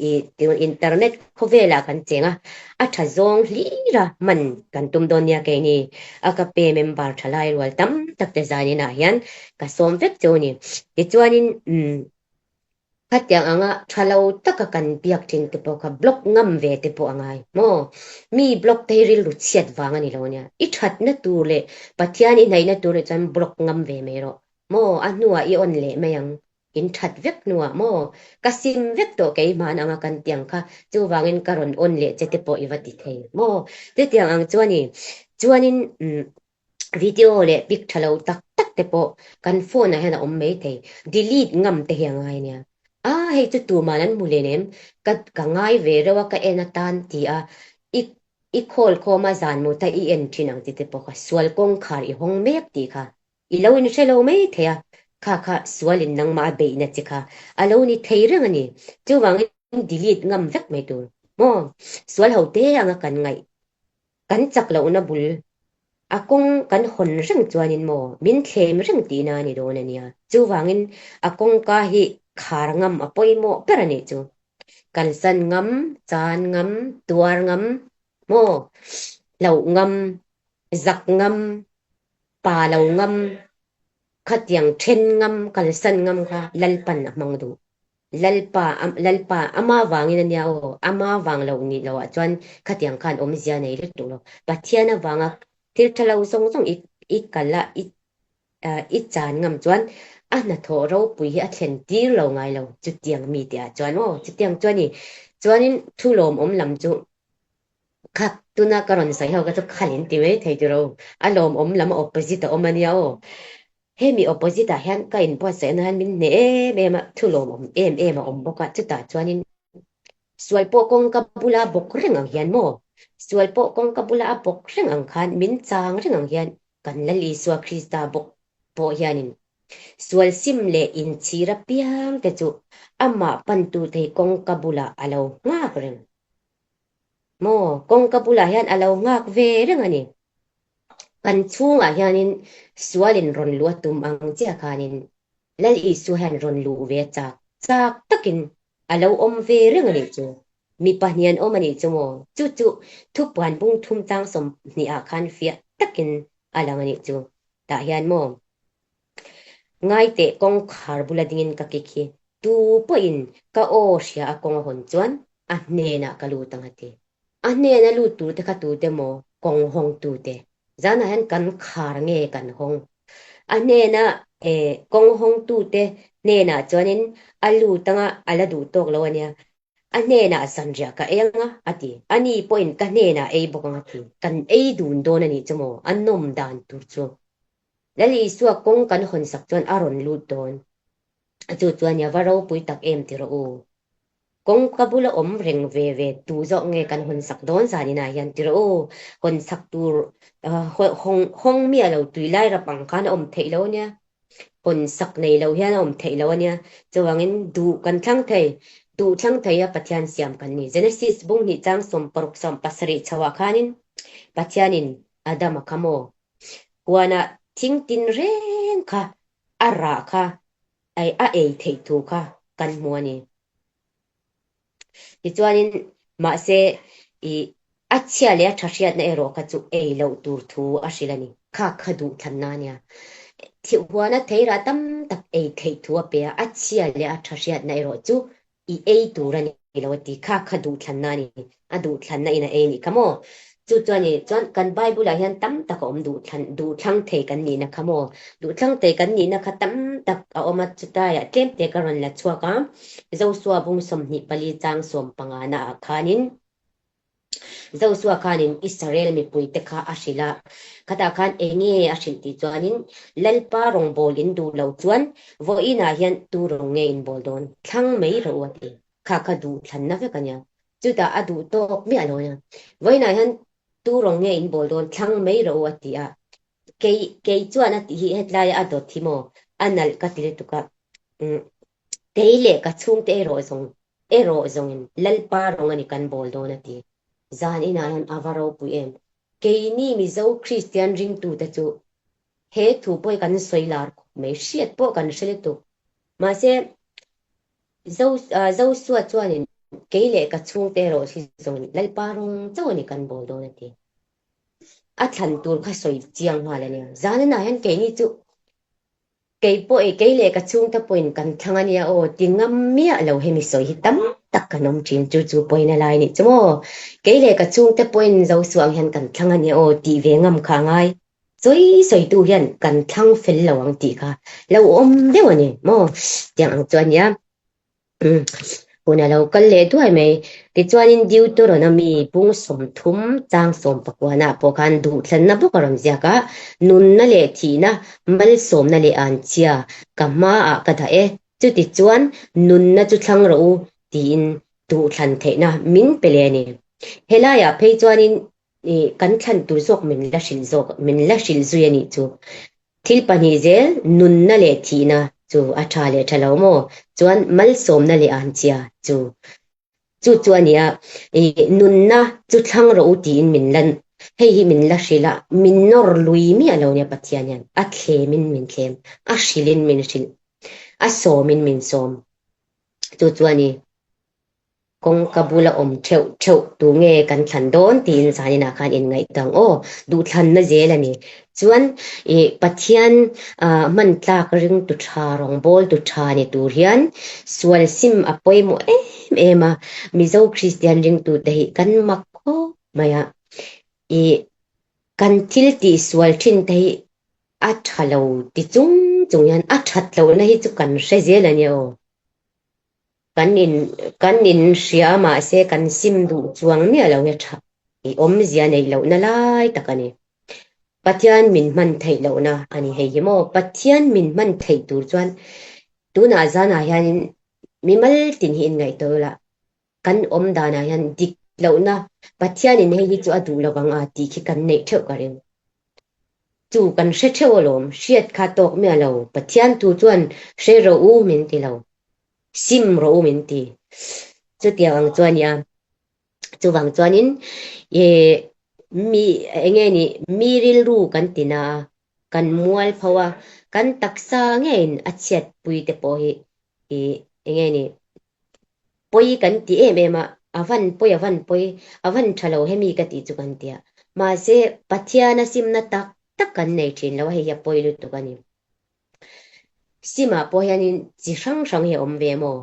I tun internet khawvelah kan cheng a, a tha zawng hlir a hman kan tum dawn nia keini a ka pe member tha lai rual tam tak te zaninah hian ka sawm vek cheu a ni. Tichuanin umm khatiang anga tha lo taka kan biak thin te pawh kha block ngam ve te pawh a ngai maw? Mi block te hi rilru chhiat vang a ni lo nia. I thatna tur leh Pathian i hnaihna tur nih chuan block ngam ve mai rawh maw? A hnuah i on leh mai ang. In that vek hnuah maw? Ka sim vek tawh keimah anga kan tiang kha chuvangin ka rawn on leh che te pawh i va ti thei maw? Chutiang ang chuan i chuanin umm video leh pic tha lo tak tak te pawh kan phone ah hian a awm mai thei. Delete ngam te hi a ngai nia. A hei chu tuman an hmu len em? Ka ka ngai ve reuh a ka en atan ti a i i call khawm a zan mut a i en thin ang ti te pawh kha sual kawngkhar i hawng mek tih kha I lo inhre lo mai thei a, kha kha sualin nangmah a beihna che kha a lo ni thei reng a ni. Chuvangin delete ngam vek mai tur maw? Sual ho te anga kan ngaih, kan chak lohna bul a kawng kan hawn reng chuanin maw min thlem reng tihna a ni dawn a nia. Chuvangin a kawngka hi khar ngam a pawimawh ber a nih chu. Kalsan ngam, chan ngam, tuar ngam maw? Hlauh ngam, zak ngam, Pa lo ngam, khatiang then ngam, kalsan ngam kha Lalpan a hmang duh. Lalpa, Lalpa, ama vangin a nia aw, ama vang lo nih loh ah chuan khatiang khan awmzia nei lutuk lo. Pathian avanga thil tha lo zawng zawng i i kal a, i i chan ngam chuan a hnathawh ropui hi a thlen tir lo ngai lo chutiang mi tih ah chuan aw, chutiang chuan i chuanin thu lawmawm lam chu Kha tuna ka rawn sawi ho kha chu khal in ti mai thei tiro. A lawmawm lam a opposite a awm a nia aw. Hemi opposite ah hian ka inbuatsaihna hian min hneh em em a, thu lawmawm em em a awm bawk a, chutah chuanin sual pawh kawngka bula bawk reng ang hian maw, sual pawh kawngka bula a bawk reng ang khan min chang reng ang hian kan Lal Isua Krista bawk pawh hianin sual sim leh inchhir apiang te chu amah pantu thei kawngka bulah a lo nghak reng. Maw, kawngka bulah hian a lo nghak ve reng a ni. Kan chhungah hianin sualin rawn luh a tum ang chiah khanin Lal Isua hian rawn luh ve a chak chak takin a lo awm ve reng a nih chu. Mi pahnih an awm a nih chu maw? Chu chu thupuan bung thum tlang 20 ah khan fiah takin a lang a nih chu. Tah hian maw? Ngaiteh kawngkhar bula dingin ka kik hi tu pawhin ka aw hria a kawng a hawn chuan a hnenah ka lut ang a ti. A hnena lut turte kha tute maw kawng hawng tute? Zanah hian kan khar nge kan hawng? A hnena kawng hawng tute hnenah chuanin a lut anga a la duh tawk lo a nia. A hnenah zanriah ka ei anga a ti. Ani pawhin ka hnenah ei bawk ang a ti. Kan ei dun dawn a nih chu maw? A nawm dan tur chu. Lal Isua kawng kan hawn sak chuan a rawn lut dawn. Chu chuan nia va ropui tak em ti rawh u. Kawng ka bula awm reng ve ve tu zawk nge kan hawn sak dawn zan inah hian ti rawh u. Hawn sak tur hawng miah lo tui lai rap ang khan a awm theih lo ania. Hawn sak nei lo hian a awm theih lo ania. Chuvangin duh kan thlang thei. Duh thlang thei a Pathian siam kan ni. Genesis bung hnih chang 16 17 chho ah khanin Pathianin Adama kha maw Huanah thing tin reng kha a rah kha a ei theih thu kha kan hmu a ni. Tichuanin mahse i a chhia leh a tha hriatna erawh kha chu ei loh tur thu a hrilh a ni. Kha kha duh thlanna a nia. Huana theirah tam tak ei theih thu a pe a, a chhia leh a tha hriatna erawh chu I ei tur a ni lo a ti. Kha kha duhthlanna a ni. A duhthlanna in a ei nih kha maw? Chu chuan i chuan kan Bible ah hian tam tak a awm duhthlan duhthlang thei kan nihna kha maw? Duhthlang thei kan nihna kha tam tak a awm a, chutaiah tlem te ka rawn la chhuak a, Joshua bung 24 chang 15 na ah khanin Joshua khanin Israel mipuite kha a hrilh a, khatah khan enge a hrilh tih chuanin Lalpa rawngbâwl in duh loh chuan vawiinah hian tu rawng nge in bâwl dawn? Thlang mai rawh u a ti. Kha kha duh thlanna vek a nia. Chutah a duh tâwk miah lo a nia. Vawiinah hian tu rawng nge in bâwl dawn? Thlang mai rawh u a ti a. Kei kei chuan a tih hi hetlaia a dawt hi maw? A nalh ka ti lutuk a. Kei leh ka chhungte erawh zawng erawh zawngin Lalpa rawng a ni kan bawl dawn a ti. Zan inah hian a va ropui em. Keini Mizo Kristian ringtute chu he thu pawh hi kan sawi lar khawp mai, hriat pawh kan hre lutuk. Mahse, Zo Zosua chuanin. Kei leh ka chhungte erawh hi zawng Lalpa rawng chauh a ni kan bawl dawn a ti. A thlan tur kha sawi chiang nghal a nia. Zanenah hian keini chu kei pawh e, kei leh ka chhungte pawhin kan thlang a nia aw ti ngam miah lo hemi sawi hi tam tak kan awm thin. Chu chu pawhin a lai nih chu maw? Kei leh ka chhungte pawhin Zosuang hian kan thlang a nia aw tih ve ngam kha a ngai. Sawi sawitu hian kan thlang fel lo ang tih kha lo awm deuh a ni maw? Tiang ang chu a nia. Hun a lo kal leh duai mai. Tichuanin Deuteronomy bung 30 chang 19ah pawh khan duhthlanna bawk a rawn ziak a, Nunna leh thihna, malsawmna leh anchhia ka hmaah ka dah e, chutichuan nunna chu thlang rawh u tiin duhthlan theihna min pe leh a ni. Helaiah phei chuanin kan thlan tur zawk min la hrilh zawk, min la hrilh zui a nih chu. Thil pahnih zel, nunna leh thihna chu a tha leh tha lo maw? Chuan malsawmna leh anchhia chu chu chu a nia, nunna chu thlang rawh u tiin min la, hei hi min la hrilh a, min nawr lui miah lo nia Pathian hian, a thlemin min thlem, a hrilhin min hrilh, a sawmin min sawm. Chu chu a ni. Kawngka bula awm theuh theuh tu nge kan thlan dawn tiin zaninah khan inngaihtuah ang aw, duhthlanna zel a ni. Chuan i Pathian hman tlak ringtu tha, rawngbawltu tha ni tur hian sual sim a pawimawh em em a, Mizo Kristian ringtute hi kan mak khawp mai a, i kan thil tih sual thin te hi a tha lo ti chung chung hian a that lohna hi chu kan hre zel a nia aw. Kan in kan in hria a mahse kan sim duh chuang miah lo hi tha i awmzia neih lohna lai tak a ni. Pathian min hman theih lohna a ni hei hi maw? Pathian min hman theih tur chuan tunah zanah hianin mimal tin hi inngaihtuah ula kan awm danah hian dik lohna Pathianin hei hi chu a duh lovang a tih khi kan neih theuh ka ring. Chu kan hre theuh alawm, hriat kha tawk miah lo, Pathian thu chuan hre rawh u min ti lo, sim rawh u min ti. Chutiang ang chuan nia, chuvang chuanin eh mi enge ni mi rilru kan ti na a, kan mual pho a, kan taksa ngeiin a chhiatpui te pawh hi ih enge ni Pawi kan ti em em a, a van pawi a van pawi, a van tha lo hemi ka tih chu kan ti a. Mahse, Pathian a simna tak tak kan nei thin lo a, hei hi a pawi lutuk a ni. Simah pawh hianin chi hrang hrang hi a awm ve maw?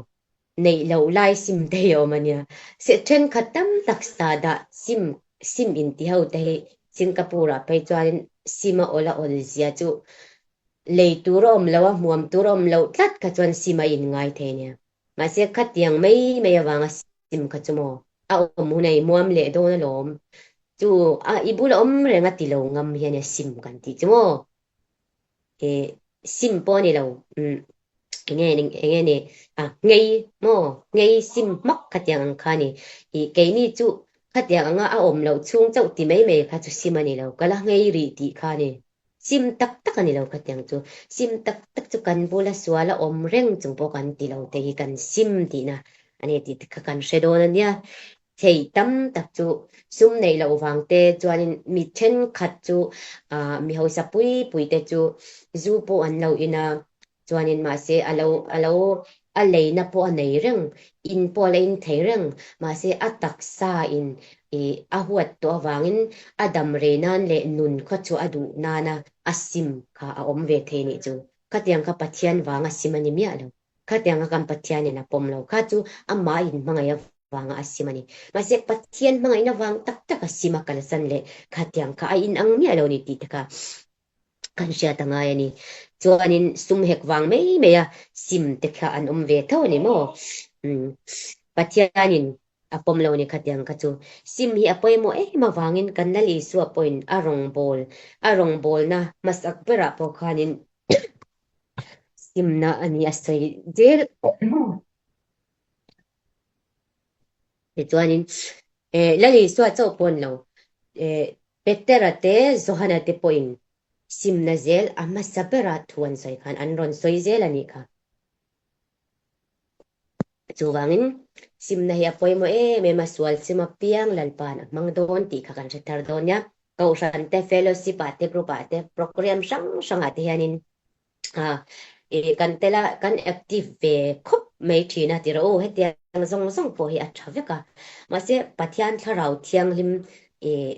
Neih loh lai sim te hi a awm a nia. Se thenkhat tam tak sa dah sim sim inti ho te hi Singapore ah phei chuanin sim a awl a awl zia chu lei tur a awm lo a, hmuam tur a awm loh tlat kha chuan sim a inngai thei a nia. Mahse khatiang mai mai avanga sim kha chu maw a awm hun a i muam leh dawn alawm. Chu a i bula awm reng a ti lo ngam hian a sim kan tih chu maw. E sim pawh a ni lo umm enge enge ni a nghei maw nghei sim hmak khatiang ang kha a ni. I keini chu khatiang anga a awm loh chhung chauh ti mai mai kha chu sim a ni lo ka la nghei rih tih kha a ni. Sim tak tak a ni lo khatiang chu. Sim tak tak chu kan bula sual a awm reng chung pawh kan ti lo te hi kan sim tihna a ni tih kha kan hre dawn a nia. Thei tam tak chu sum neih loh vang te chuanin mi thenkhat chu ah mi hausa pui pui te chu zu pawh an lo in a, Chuanin mahse a lo a lo a leina pawh a nei reng, in pawh a la in thei reng, mahse a taksa in ih a huat tawh avangin a dam rei nan leh nun khaw chu a duh nana a sim kha a awm ve thei nih chu. Khatiang kha Pathian vanga sim a ni miah lo. Khatiang kha kan Pathianin a pawm lo. Kha chu amah in hmangaih avanga a sim a ni. Mahse Pathian hmangaihna vang tak tak a sim a kalsan leh khatiang kha a inang miah lo ni tih te kha kan hriat a ngai a ni. Chuanin sum hek vang mai mai a sim te kha an awm ve tho a ni maw? Umm Pathianin a pawm lo ni khatiang kha chu. Sim hi a pawimawh em avangin kan Lal Isua pawhin a rawngbâwl a rawngbâwlna hmasak berah pawh khanin simna a ni a sawi zel. Tichuanin eh Lal Isua chauh pawh an lo eh Petera te Johana te pawhin simna zel a hmasa bera thu an sawi khan an rawn sawi zel a nih kha. Chuvangin simna hi a pawimawh em em a, sual sim apiang Lalpa'n a hmang dawn tih kha kan hre thar dawn nia. Kohhran te, fellowship ah te, group ah te, program hrang hrangah te hianin Ah, eh, kan tel a, kan active ve khawp mai thin a ti rawh u. Hetiang zawng zawng pawh hi a tha vek a. Mahse, Pathian Thlarau Thianghlim ih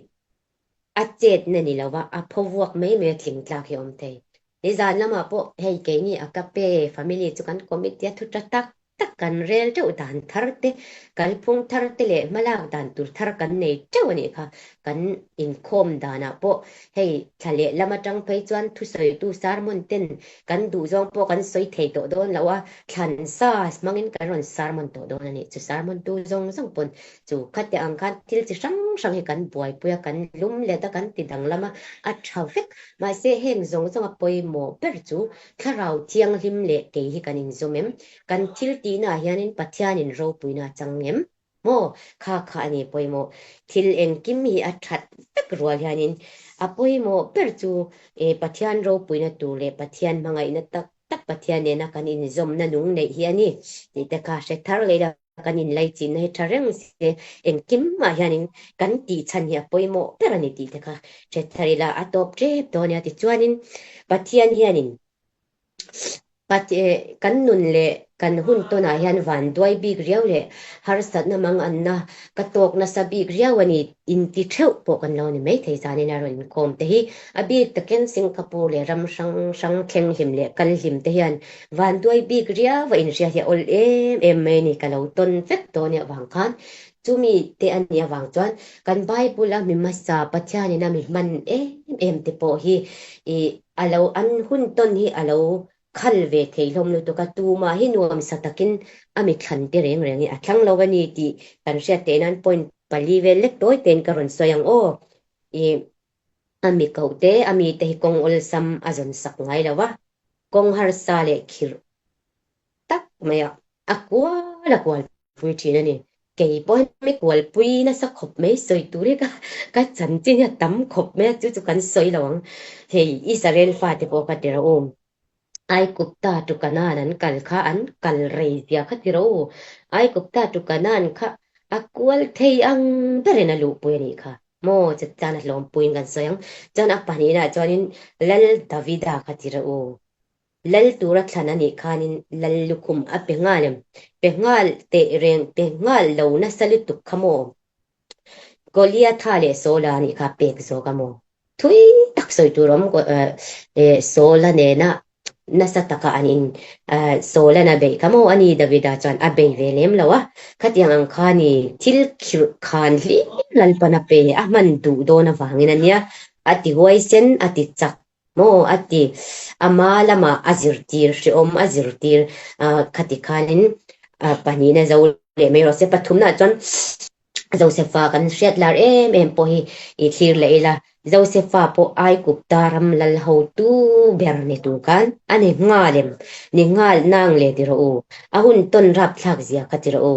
a chetna ni lova a pho vuak mai mai a tling tlak hi a awm thei. Nizan lamah pawh hei keini Agape family chu kan committee a thu ta tak tak kan rel teuh dan thar te, kalphung thar te leh hmalak dan tur thar kan nei teuh a nih kha. Kan inkhawm danah pawh hei thla leh lam atang phei chuan thusawitu sermon ten kan duhzawng pawh kan sawi thei tawh dawn lo a, thlan sa hmangin kan rawn sermon tawh dawn a nih. Chu sermon tu zawng zawng pawn chu khate ang khan thil chi hrang hrang hi kan buaipui a, kan lum let a, kan ti danglam a, a tha vek. Mahse heng zawng zawnga pawimawh ber chu Thlarau Thianghlim leh kei hi kan inzawm em? Kan thil tihnaah hianin Pathianin ropuina a chang em? Maw? Kha kha a ni pawimawh. Thil engkim hi a that vek rual hianin a pawimawh ber chu Pathian ropuina tur leh Pathian hmangaihna tak tak Pathian nena kan inzawmna nung neih hi a ni tih te kha hre thar leh ila. Kan inlaichinna hi tha reng se, engkimah hianin kan tih chhan hi a pawimawh ber a ni tih te kha hre thar ila a tawp tep dawn nia. Tichuanin Pathian hianin kan nun leh kan hun tawnah hian vanduai bik riau leh harsatna manganna ka tawk nasa bik riau a ni inti theuh pawh kan lo ni maithei zanin a rawn inkhawm te hi a bik takin Singapore leh ram hrang hrang thleng hlim leh kal hlim te hian Vanduai bik riau a inhria hi a awl em em mai a ni, ka lo tawn vek dawn nia avang khan chumi te a nih avang chuan kan Bible a mi hmasa Pathianin a mi hman em em te pawh hi ih a lo an hun tawn hi a lo khal ve thei hlawm lutuk a, tumah hi nuamsa takin a mi thlan te reng reng hi a thlang lo a ni tih kan hriat theih nan point pali vel lek tawi tein ka rawn sawi ang aw. Ih a mi koh te a mi te hi kawng awlsam a zawn sak ngai lo a, Kawng harsa leh khirh tak maiah a kual a kualpui thin a ni. Kei pawh hemi kualpui nasa khawp mai sawi tur hi ka ka chanchin hi a tam khawp mai a, chu chu kan sawi lo ang. Hei Israel fate pawh kha ti rawh u, Aigupta to Kanaan an kal kha an kal rei zia kha ti rawh u, Aigupta to Kanaan kha a kual thei ang berin a luhpui a nih kha. Maw chetchana hlawmpuiin kan sawi ang. Chuan a pahnihnah chuanin Lal Davida kha ti rawh u. Lal tura thlan a nih khanin Lal lukhum a pe nghal em? Pe nghal teh reng pe nghal lo nasa lutuk kha maw? Goliatha leh Saula nih kha pek zawk a maw? Thui tak sawi tur awm Saula nena nasa taka an in Saula'n a beih kha maw a ni Davida chuan a bei ve lem lo a, khatiang ang kha ni thil khirh khan hlim Lalpan a pe a hman duh dawn avangin a nia, a ti huaisen a ti chak maw a ti ama lamah a zirtir hrehawm a zirtir khati khanin pahnihna zo leh mai rawh se pathumnaah chuan Josefa kan hriat lar em em pawh hi i thlir leh ila, Josefa pawh Aigupta ram lal hotu ber ni tur khan a ni nghal em? Ni nghal nang le ti rawh u, a hun tawn rapthlak zia kha ti rawh u.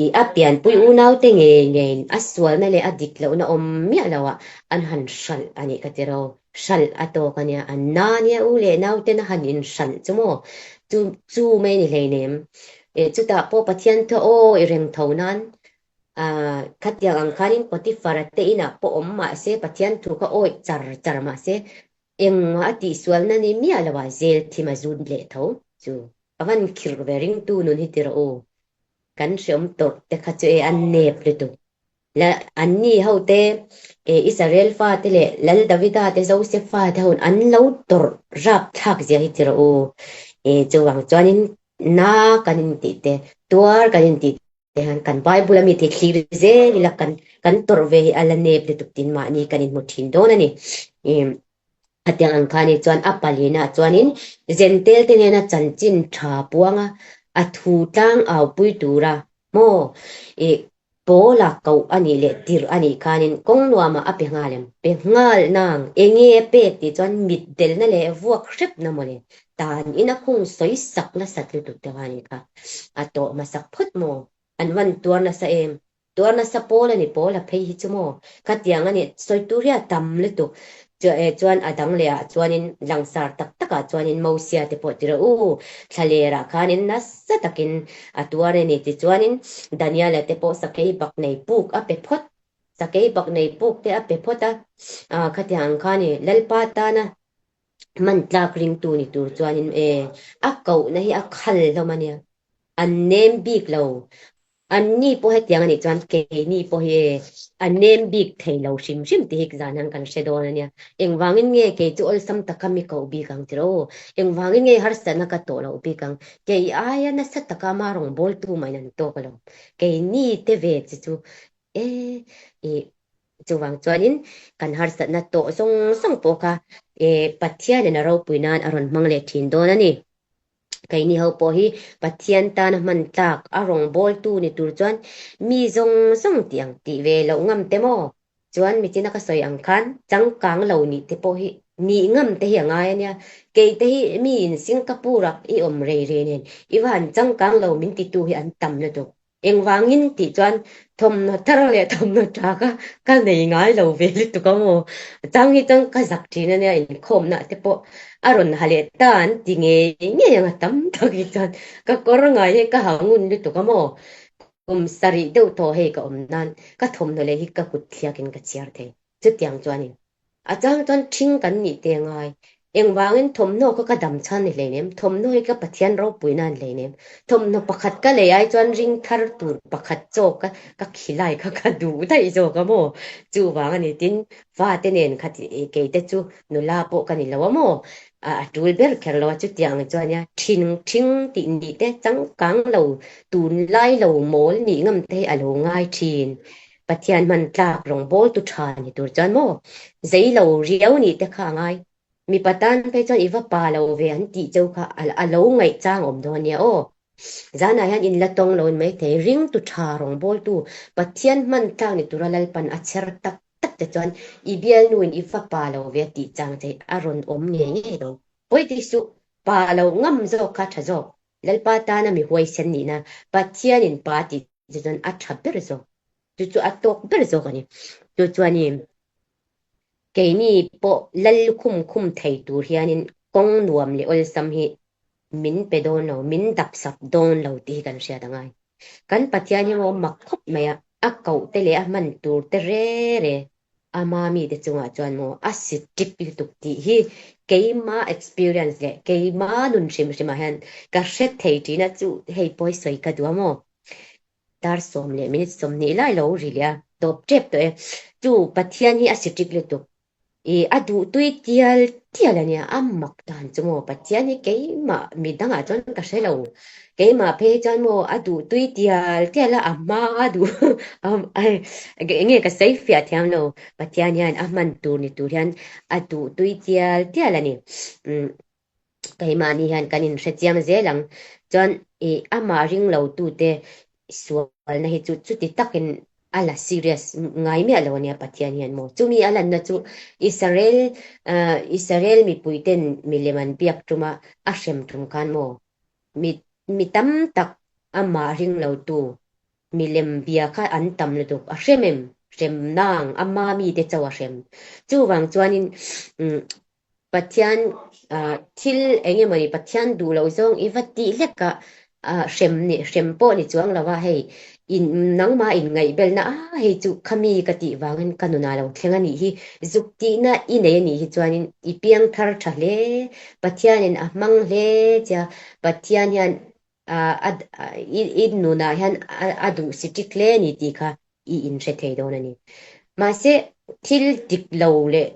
I a pianpui unaute ngei ngeiin a sualna leh a dik lohna awm miah loah an han hralh a nih kha ti rawh u. Hralh a tawk a nia, an na nia u leh nauten a han inhralh chu maw? Chu chu mai ni hleinem. E, chutah pawh Pathian thaw aw i reng tho nan ah khatiang ang khanin Potiphar-a te inah pawh awm mah se Pathian thu kha awih char char mah se engmah a tihsualna ni miah loah zel thim a zut leh tho chu a van khirh ve ringtu nun hi ti rawh u. Kan hreawm tawrh te kha chu e an nep lutuk. La, anni hote, e, Israel fate leh Lal Davida te, Joseph fate ho an lo tawrh rapthlak zia hi ti rawh u. E, chuvang chuanin na kan intih te, tuar kan intih te hian kan Bible a mi te thlir zel ila kan kan tawrh ve hi a la nep lutuk tin mahni kan inhmu thin dawn a ni. E, Khatiang ang kha ni chuan a palinah chuanin Zentel te nena chanchin tha puanga a thu tlang au pui tura maw i Paula koh a nih leh tirh a nih khanin kawng nuamah a pe nghal em? Pe nghal nang, enge a pek tih chuan mit delna leh vuak hrepna mawle tan in a khung sawi sak nasat lutuk te kha a nih kha. A tawh hmasak phawt maw? An van tuar nasa em? Tuar nasa pawl a ni pawl a phei hi chu maw? Khatiang a nih sawi tur hi a tam lutuk. Chuan a dang leh ah chuanin langsar tak tak ah chuanin Mosia te pawh ti rawh u, thlaler ah khanin nasa takin a tuar a ni tichuanin Daniela te pawh sakei bak nei puk a pe phawt, sakei bak nei puk te a pe phawt a, khatiang ang kha a ni Lalpa tana hman tlak ringtu ni tur chuanin e a kohna hi a khal hlawm a nia. An nem bik lo. Anni pawh hetiang a nih chuan keini pawh hi a nem bik thei lo hrim hrim tih hi zan hian kan hre dawn a nia. Engvangin nge kei chu awlsam taka mi koh bik ang tiraw aw? Engvangin nge harsatna ka tawh loh bik ang? Kei aia nasa taka ama rawngbawltu mahin an tawk alawm. Keini te ve chi chu e i chuvang chuanin kan harsatna tawh zawng zawng pawh kha e Pathianin a ropui nan a rawn hmang leh thin dawn a ni. Keini ho pawh hi Pathian tana hman tlak a rawngbawltu ni tur chuan mi zawng zawng tih ang tih ve loh ngam te maw? Chuan michina ka sawi ang khan changkang lo nih te pawh hi nih ngam te hi a ngai a nia. Kei te hi mi in Singapore ah i awm rei rei nen i va han changkang lo min titu hi an tam lutuk. Engvangin tih chuan thawmhnaw thar leh thawmhnaw tha kha ka nei ngai lo ve lutuk a maw. Chang hi chuan ka zak thin a nia, inkhawmna te pawh a rawn ha leh ta an ti ngei ngei ang a tam tak hi chuan ka kawr ngai hi ka ha ngun lutuk a maw. Kum sarih deuh thaw hei ka awm nan ka thawmhnaw leh hi ka kut thliakin ka chhiar thei. Chutiang chuanin a chang chuan ṭhing kan nih te ngai. Engvangin thawmhnaw kha ka dam chhan ni hleinem, thawmhnaw hi ka Pathian ropui nan hleinem. Thawmhnaw pakhat ka lei ai chuan ring thar tur pakhat chaw ka ka khilai kha ka duh daih zawk a maw? Chuvang a ni tin fate nen kha kei te chu nula pawh ka ni lo a maw? A tul ber kher lo a chutiang ang chuan nia ṭhing ṭhing tih nih te changkang lo tunlai lo mawl nih ngam te hi a lo ngai ṭhin. Pathian hman tlak rawngbawltu tha ni tur chuan maw zei lo riau nih te kha a ngai. Mipa tan phei chuan i va pa lo ve an tih cheu kha a lo ngaih chang awm dawn nia aw. Zanah hian in la tawng lo in maithei ringtu tha rawngbawltu Pathian hman tlak ni tura Lalpan a chher tak tak te chuan i bialnu in i va pa lo ve a tih chang che a rawn awm ngei ngei lo. Pawi ti suh, pa lo ngam zawk kha tha zawk. Lalpa tana mi huaisen nihna Pathianin pa tih chu chuan a tha ber zawk, chu chu a tawk ber zawk a ni. Chu chuanin keini pawh lal lukhum khum thei tur hianin kawng nuam leh awlsam hi min pe dawn lo, min dapsap dawn lo tih hi kan hriat a ngai. Kan Pathian hi maw mak khawp mai a, a koh te leh a hman tur te re re Ama mite chungah chuan maw a si ṭip lutuk tih hi keima experience leh keima nun hrim hrimah hian ka hre thei ṭin a, chu hei pawi sawi ka duh a maw? Dar 10 leh minute 20 lai lo ri leh a, tawp ṭep tawh e. Chu Pathian hi a si ṭik lutuk. I a duh tui tial tial a nia, a mak dan chu maw Pathian hi keimah midangah chuan ka hre lo. Keimah phei chuan maw a duh tui tial tial a, a hma a duh enge ka sawi fiah thiam lo, Pathian hian a hman tur ni tur hian a duh tui tial tial a ni. Keimahni hian kan inhre chiang zel ang. Chuan i amah ring lo tute sualna hi chu chuti takin a la serious ngai miah lo ania Pathian hian maw. Chumi a lanna chu Israel Israel mipuiten milem an biak tuma a hrem tum khan maw mi mi tam tak amah ring lo tu milem bia kha an tam lutuk a hrem em hrem nang ama mite chauh a hrem. Chuvang chuanin Pathian thil eng emawni Pathian duh loh zawng i va tih hlek a, hrem ni hrem pawh ni chuang lo a, hei in nangmah in ngaihbelna a hei chu khami ka tih vangin ka nunah lo thleng a nih hi, zuk tihna i nei a nih hi chuanin i piang thar tha hle, Pathianin a hmang hle che a, Pathian hian i nunah hian a duh si ṭik hle a ni tih kha i inhre thei dawn a ni. Mahse thil dik lo leh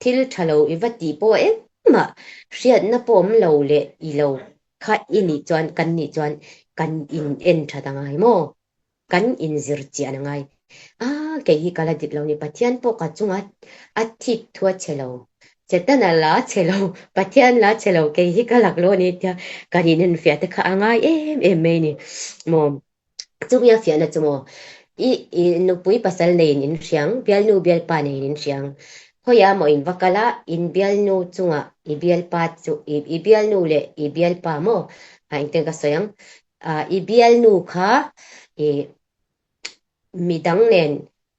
Thil tha lo i va tih pawh engmah hriatna pawh awm lo leh i lo kha i nih chuan kan nih chuan kan in en that a ngai maw? Kan in zir chian a ngai. A kei hi ka la dik lo ni Pathian pawh ka chunga a thik thu a che lo. Setana la che lo, Pathian la che lo kei hi ka lak lo a ni tia kan in enfiah te kha a ngai em em mai ni maw? Chumi a fiahna chu maw? I i nupui pasal neiin in hriang, bialnu bialpa neiin in hriang. Khawiah maw in va kal a, in bialnu chungah i bialpa chu i i bialnu leh i bialpa maw? A engtin ka sawi ang? A i bialnu kha i midang nen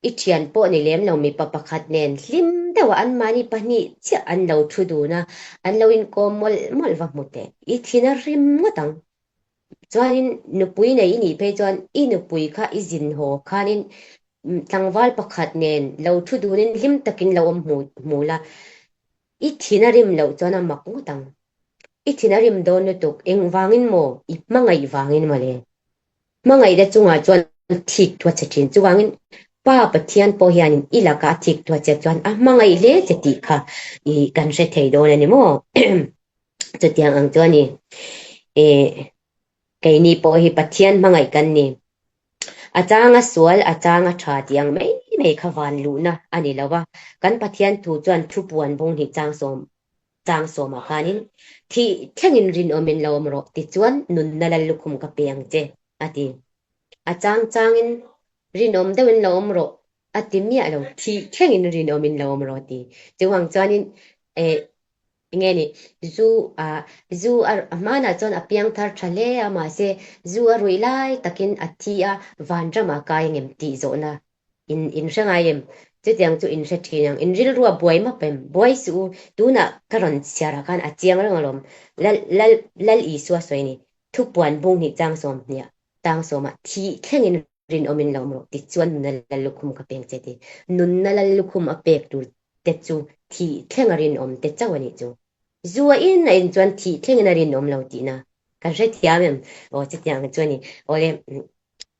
i thian pawh ni lem lo mipa pakhat nen hlim deuh a anmahni pahnih chiah an lo thu dun a, an lo inkawm mawlh mawlh va hmu teh. I thin a rim ngawt ang. Chuanin nupui nei i nih phei chuan i nupui kha i zin haw khanin tlangval pakhat nen lo thu dunin hlim takin lo awm hmu hmu la, i thin a rim loh chuan a mak ngawt ang. I thin a rim dawn lutuk, engvangin maw? I hmangaih vangin mawle. Hmangaihna chungah chuan thik thu a che thin. Chuvangin Pa Pathian pawh hianin i lakah a thik thu a che chuan a hmangaih hle che tih kha i kan hre thei dawn a ni maw? Chutiang ang chuan i keini pawh hi Pathian hmangaih kan ni. A changa sual, a changa tha tih ang mai mai kha van luhna a ni lo va. Kan Pathian thu chuan thu puan bung hnih chang sawm chang sawmah khanin thih thlengin rinawmin lo awm rawh tichuan nunna lal lukhum ka pe ang che a ti. A chang changin rinawm deuhin lo awm rawh a ti miah lo, thih thlengin rinawmin lo awm rawh a ti. Chuvang chuanin eh Enge ni, zu a zu a hmanah chuan a piang thar tha hle a, mahse zu a ruih lai takin a thi a, vanram ah kai angem tih zawhna in in hre ngai em? Chutiang chu in hre thin ang, in rilru a buai map em? Buai suh u, tunah ka rawn chhiar ah khan a chiang reng alawm, Lal Lal Lal Isua sawi a ni, thupuan bung hnih chang sawm hniah tang sawmah thih thlengin rinawmin lo awm rawh tichuan nunna lal lukhum ka peng che ti. Nunna lal lukhum a pek tur te chu thih thleng a rinawm te chauh a nih chu. Zu a in a in chuan thih thlengin a rinawm lo tihna kan hrethiam em? Aw chutiang chu a ni. Awle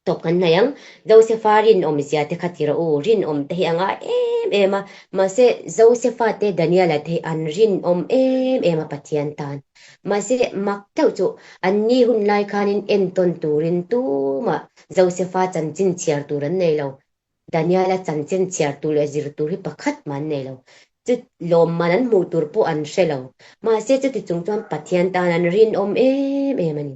tawp kan hnaih ang. Josefa rinawm zia te kha ti rawh u. Rinawm te hi a ngai em em a. Mahse Josefa te Daniela te hi an rinawm em em a Pathian tan. Mahse mak deuh chu anni hun lai khanin entawn turin tumah Josefa chanchin chhiar tur an nei lo. Daniela chanchin chhiar tur leh zir tur hi pakhat mah an nei lo. Chu lawmman an hmuh tur pawh an hre lo. Mahse chuti chung chuan Pathian tan an rinawm em em a ni.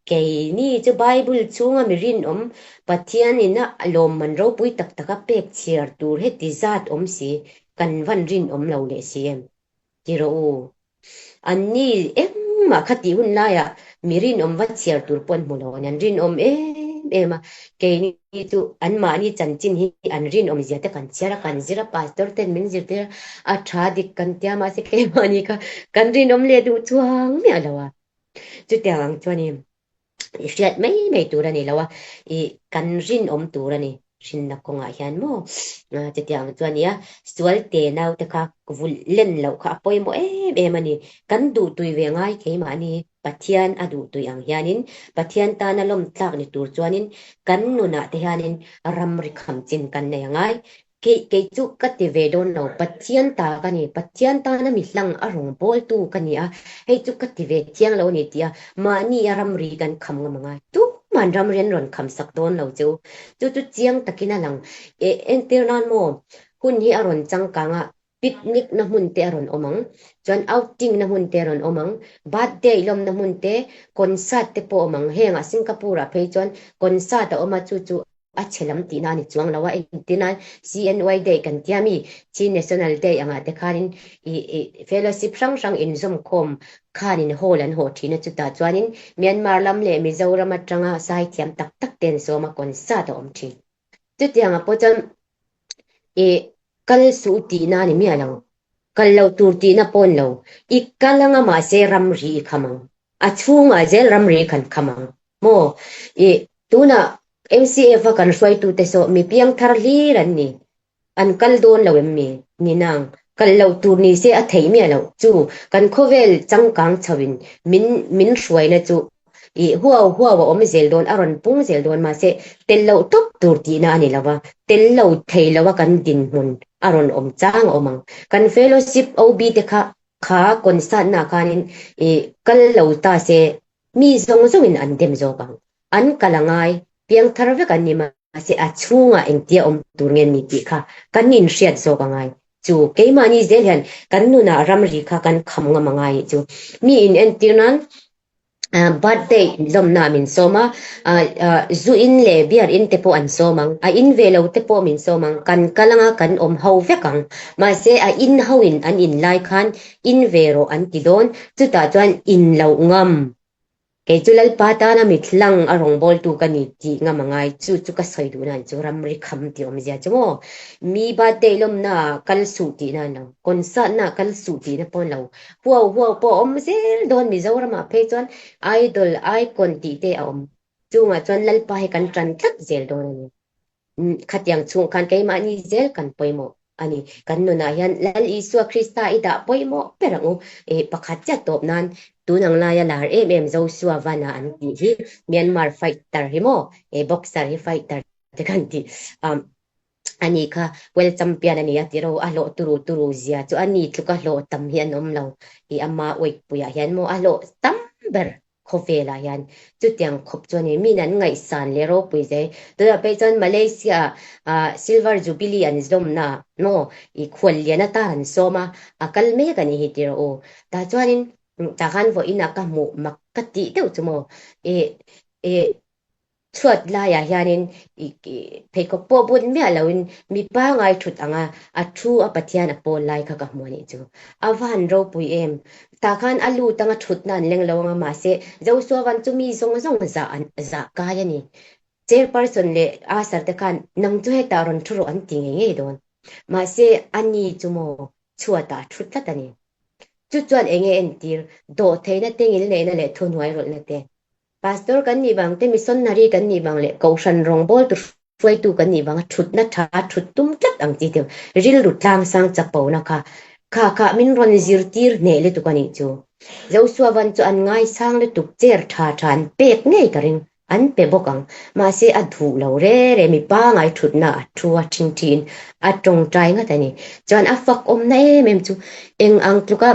Keini chu Bible chhunga mi rinawm Pathianin a lawmman ropui tak taka pek chhiar tur heti zat awm si kan van rinawm lo leh si em? Ti rawh u. Anni engmah kha tih hun laiah mi rinawm va chhiar tur pawh an hmu lo a ni. An rinawm em em a, keini chu anmahni chanchin hi an rinawm zia te kan chhiar a, kan zir a, pastor ten min zirtir a, a tha dik kan tia mahse keimahni kha kan rinawm leh duh chuang miah lo a. Chutiang ang chuan i i hriat mai mai tur a ni lo a, i kan rinawm tur a ni. Hrinna kawngah hian maw chutiang chu a ni a, sual te naute kha vulh len loh kha a pawimawh em em a ni. Kan duhtui ve ngai keimahni Pathian a duhtui ang hianin Pathian tana lawm tlak ni tur chuanin kan nunah te hianin ramri kham chin kan nei a ngai. Kei kei chu ka ti ve dawn lo, Pathian ta ka ni, Pathian tana mi hlang a rawn bawltu ka ni a, hei chu ka ti ve chiang lo a ni tih a, mahni a ramri kan kham ngam angai. Tuman ramri an rawn kham sak dawn lo che u. Chu chu chiang takin a lang. E entir nan maw, hun hi a rawn changkang a, picnic na hmun te a rawn awm ang, chuan outing na hmun te a rawn awm ang, birthday lawmna hmun te, concert te pawh a awm ang, hengah Singapore ah phei chuan concert a awm a, chu chu a chhe lam tihna a ni chuang lo a, engtin CNY Day kan tia mi, Chin National Day angah te khanin i i fellowship hrang hrang inzawmkhawm khanin hall an hawh thin a, chutah chuanin Myanmar lam leh Mizoram atanga zaithiam tak tak te an sawm a, concert a awm thin. Chutiangah pawh chuan i kal suh tihna a ni miah lo, kal loh tur tihna pawh a ni lo, i kal anga mahse ramri i kham ang. A chhungah zel ramri kan kham ang maw? I tunah MCF a kan hruaitute saw mi piangthar hlir an ni. An kal dawn lo em mi? Ni nang, kal loh tur ni se a theih miah loh. Chu kan khawvel changkang chhoin min min hruaina chu i huau huau a awm zel dawn, a rawn pung zel dawn mahse tel loh tawp tur tihna a ni lo va, tel lo thei lo a kan dinhmun a rawn awm chang a awm ang. Kan fellowship OB te kha Kha concert na khanin i kal lo ta se mi zawng zawngin an dem zawk ang. An kal a ngai, piangthar vek an ni mahse a chhungah engtia awm tur nge ni tih kha kan inhriat zawk a ngai. Chu keimahni zel hian kan nunah ramri kha kan kham ngam a ngai chu mi in entir nan Birthday lawmna min sawm a, zu in leh beer in te pawh an sawm ang, a in ve lo te pawh min sawm ang, kan kal anga kan awm ho vek ang, mahse a in ho in an in lai khan in ve rawh an ti dawn, chutah chuan in loh ngam, kei chu Lalpa tana mitlang a rawngbawltu ka ni tih ngam a ngai, chu chu ka sawi duhna an chu ramri kham tih awmzia chu maw, mi birthday lawmna ah kal suh tihna an lo, concert na ah kal suh tihna pawh an lo Huau huau pawh a awm zel dawn Mizoramah phei chuan Idol, Icon tih te a awm. Chungah chuan Lalpa hi kan tan tlat zel dawn a ni. Khatiang chhung khan keimahni zel kan pawimawh. a ni. Kan nunah hian Lal Isua Krista i dah pawimawh ber ang u. Eh, pakhat chiah tawp nan tun ang laia lar em em Joshua Van-a an tih hi Myanmar fighter hi maw? Eh, boxer hi fighter te kan tih. Um, ani kha world champion a ni a tiro a hlawh turu turu zia chu ani tluka hlawh tam hi an awm lo. I ama uaikpuiah hian maw a hlawh tam ber Khawvelah hian chutiang khawp chu a ni. Min an ngaihsan leh ropui zel. Tunah phei chuan Malaysia ah Silver Jubilee an zawmna ah maw i khual lian atan an sawm a, a kal mek a nih hi ti rawh u. Tah chuanin tah khan vawiinah ka hmuh mak ka tih deuh chu maw i i Chhuat laiah hianin pheikhawk pawh but miah loin mi pangai thut anga a thu a Pathian a pawl lai kha ka hmu a nih chu. A va han ropui em! Tah khan a lut anga thutna an leng lo anga mahse Joshua-van chu mi zawng zawng zah an zah kai a ni. Chairperson leh Asher te khan nang chu hetah rawn thu rawh an ti ngei ngei dawn. Mahse a ni chu maw chhuatah a thu tlat a ni. Chu chuan enge entir, dawhtheihna te ngilneihna leh thuhnuairawlhna te. Pastor kan nih vang te, missionary kan nih vang leh kohhran rawngbawltu hruaitu kan nih vanga thutna tha thut tum tlat ang chi te rilru tlangsang chapona kha kha kha min rawn zirtir hneh lutuk a nih chu. Joshua van chu an ngaisang lutuk chair tha tha an pek ngei ka ring, an pe bawk ang. Mahse a duh lo re re mi pangai thutna a thu a thingthiin a tawngtai ngat a ni. Chuan a fak awmna em em chu eng ang tluka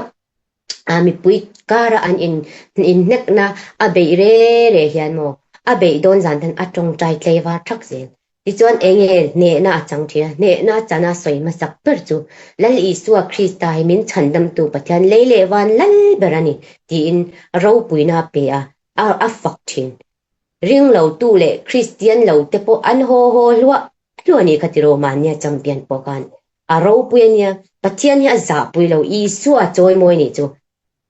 mipui kara an in inhnekna a beih re re hian maw a beih dawn zan hian a tawngtai tlei var thak zel. Tichuan enge hnehna a chang thin a, hnehna a chana sawi hmasak ber chu Lal Isua Krista hi min chhandamtu Pathian lei leh van lal ber a ni tiin ropuina a pe a, a fak thin. Ringlotu leh Kristian lo te pawh an haw haw hluah hluah a nih kha tiraw mahnia champion pawh khan A ropui a nia, Pathian hi a zahpui lo, Isua a chawimawi nih chu.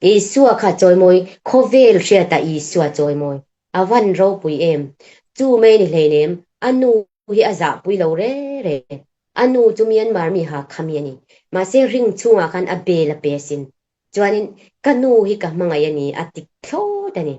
Isua kha a chawimawi, khawvel hriatah Isua a chawimawi. A van ropui em? Chu mai ni hleinem, a nu hi a zahpui lo re re. A nu chu Myanmar mi ha khami a ni. Mahse ring chhungah khan a bel a pe asin. Chuanin ka nu hi ka hmangaih a ni a ti thlawt a ni.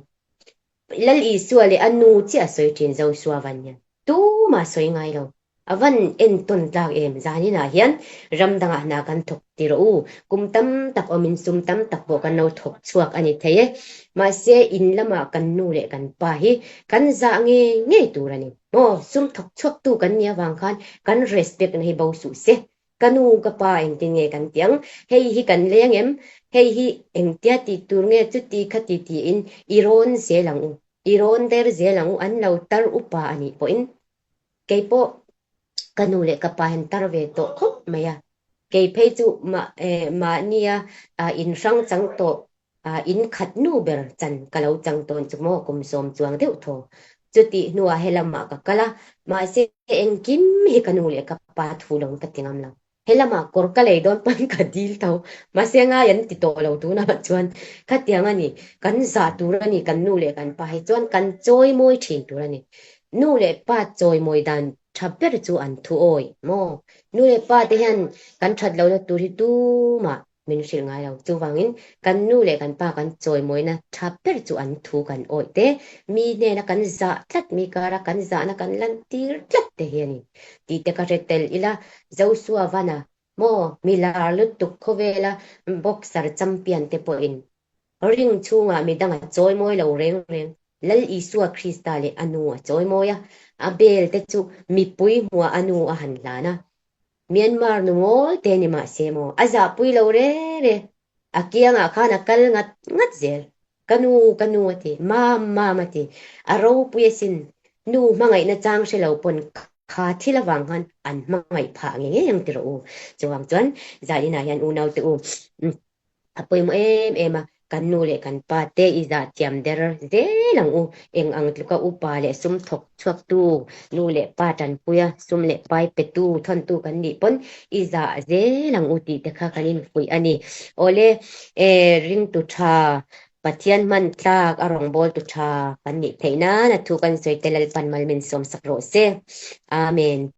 Lal Isua leh a nu chiah a sawi thin Joshua van hian tumah a sawi ngai lo. A van entawn tlak em? Zaninah hian ram dangah hna kan thawk ti rawh u. Kum tam tak awmin sum tam tak pawh kan lo thawk chhuak a ni thei e. Mahse in lamah kan nu leh kan pa hi kan zah ngei ngei tur a ni. Maw sum thawk chhuaktu kan nih avang khan kan respect na hi bo suh se. Ka nu ka pa engtin nge kan ti ang? Hei hi kan leng em? Hei hi engtia tih tur nge chuti khati tiin i rawn zel ang u, i rawn der zel ang u, an lo tar upa a nih pawhin kei pawh ka nu leh ka pa hian tar ve tawh khawp mai a, kei phei chu mahnia inhrang chang tawh In khat nu ber chan ka lo chang tawn chu maw kum sawm chuang deuh thaw. Chutih hnuah helamah ka kal a, mahse engkim hi ka nu leh ka pa thu lo ka ti ngam lo. Helamah kawr ka lei dawn pawn ka dil tho, mahse ngai an ti tawh lo tunah chuan khatiang a ni, kan zah tur a ni kan nu leh kan pa hi chuan kan chawimawi thin tur a ni. Nu leh pa chawimawi dan tha ber chu an thu awi maw? Nu leh pa te hian kan that lohna tur hi tumah Min hrilh ngai lo. Chuvangin, kan nu leh kan pa kan chawimawina tha ber chu an thu kan awih te, mi hnena kan zah tlat, mi kara kan zahna kan lantir tlat te hi a ni. Tih te ka hre tel ila, Joshua Van-a maw mi lar lutuk khawvela boxer champion te pawhin ring chhungah mi dang a chawimawi lo reng reng. Lal Isua Krista leh a nu a chawimawi a, a bel te chu mipui hmuah a nu a han hlan a, Myanmar nu ngawi te ni mahse maw a zahpui lo re re, a kiangah khan a kal ngat ngat zel. Ka nu, ka nu a ti, mam, mam a ti, a ropui asin, nu hmangaihna chang hre lo pawn kha thil avang khan an hmangaih phah ngei ngei ang ti rawh u. Chuvang chuan Zalinah hian unaute u, A pawimawh em em a, kan nu leh kan pa te i zah thiam der zel ang u. Eng ang tluka upa leh sum thawk chhuaktu, nu leh pa tanpuia sum leh pai petu, thawntu kan nih pawn i zah zel ang u tih te kha kan infuih a ni. Awle, e, ringtu tha, Pathian hman tlak a rawngbawltu tha kan nih theih nan a thu kan sawi te Lalpan mal min sawmsak rawh se. Amen.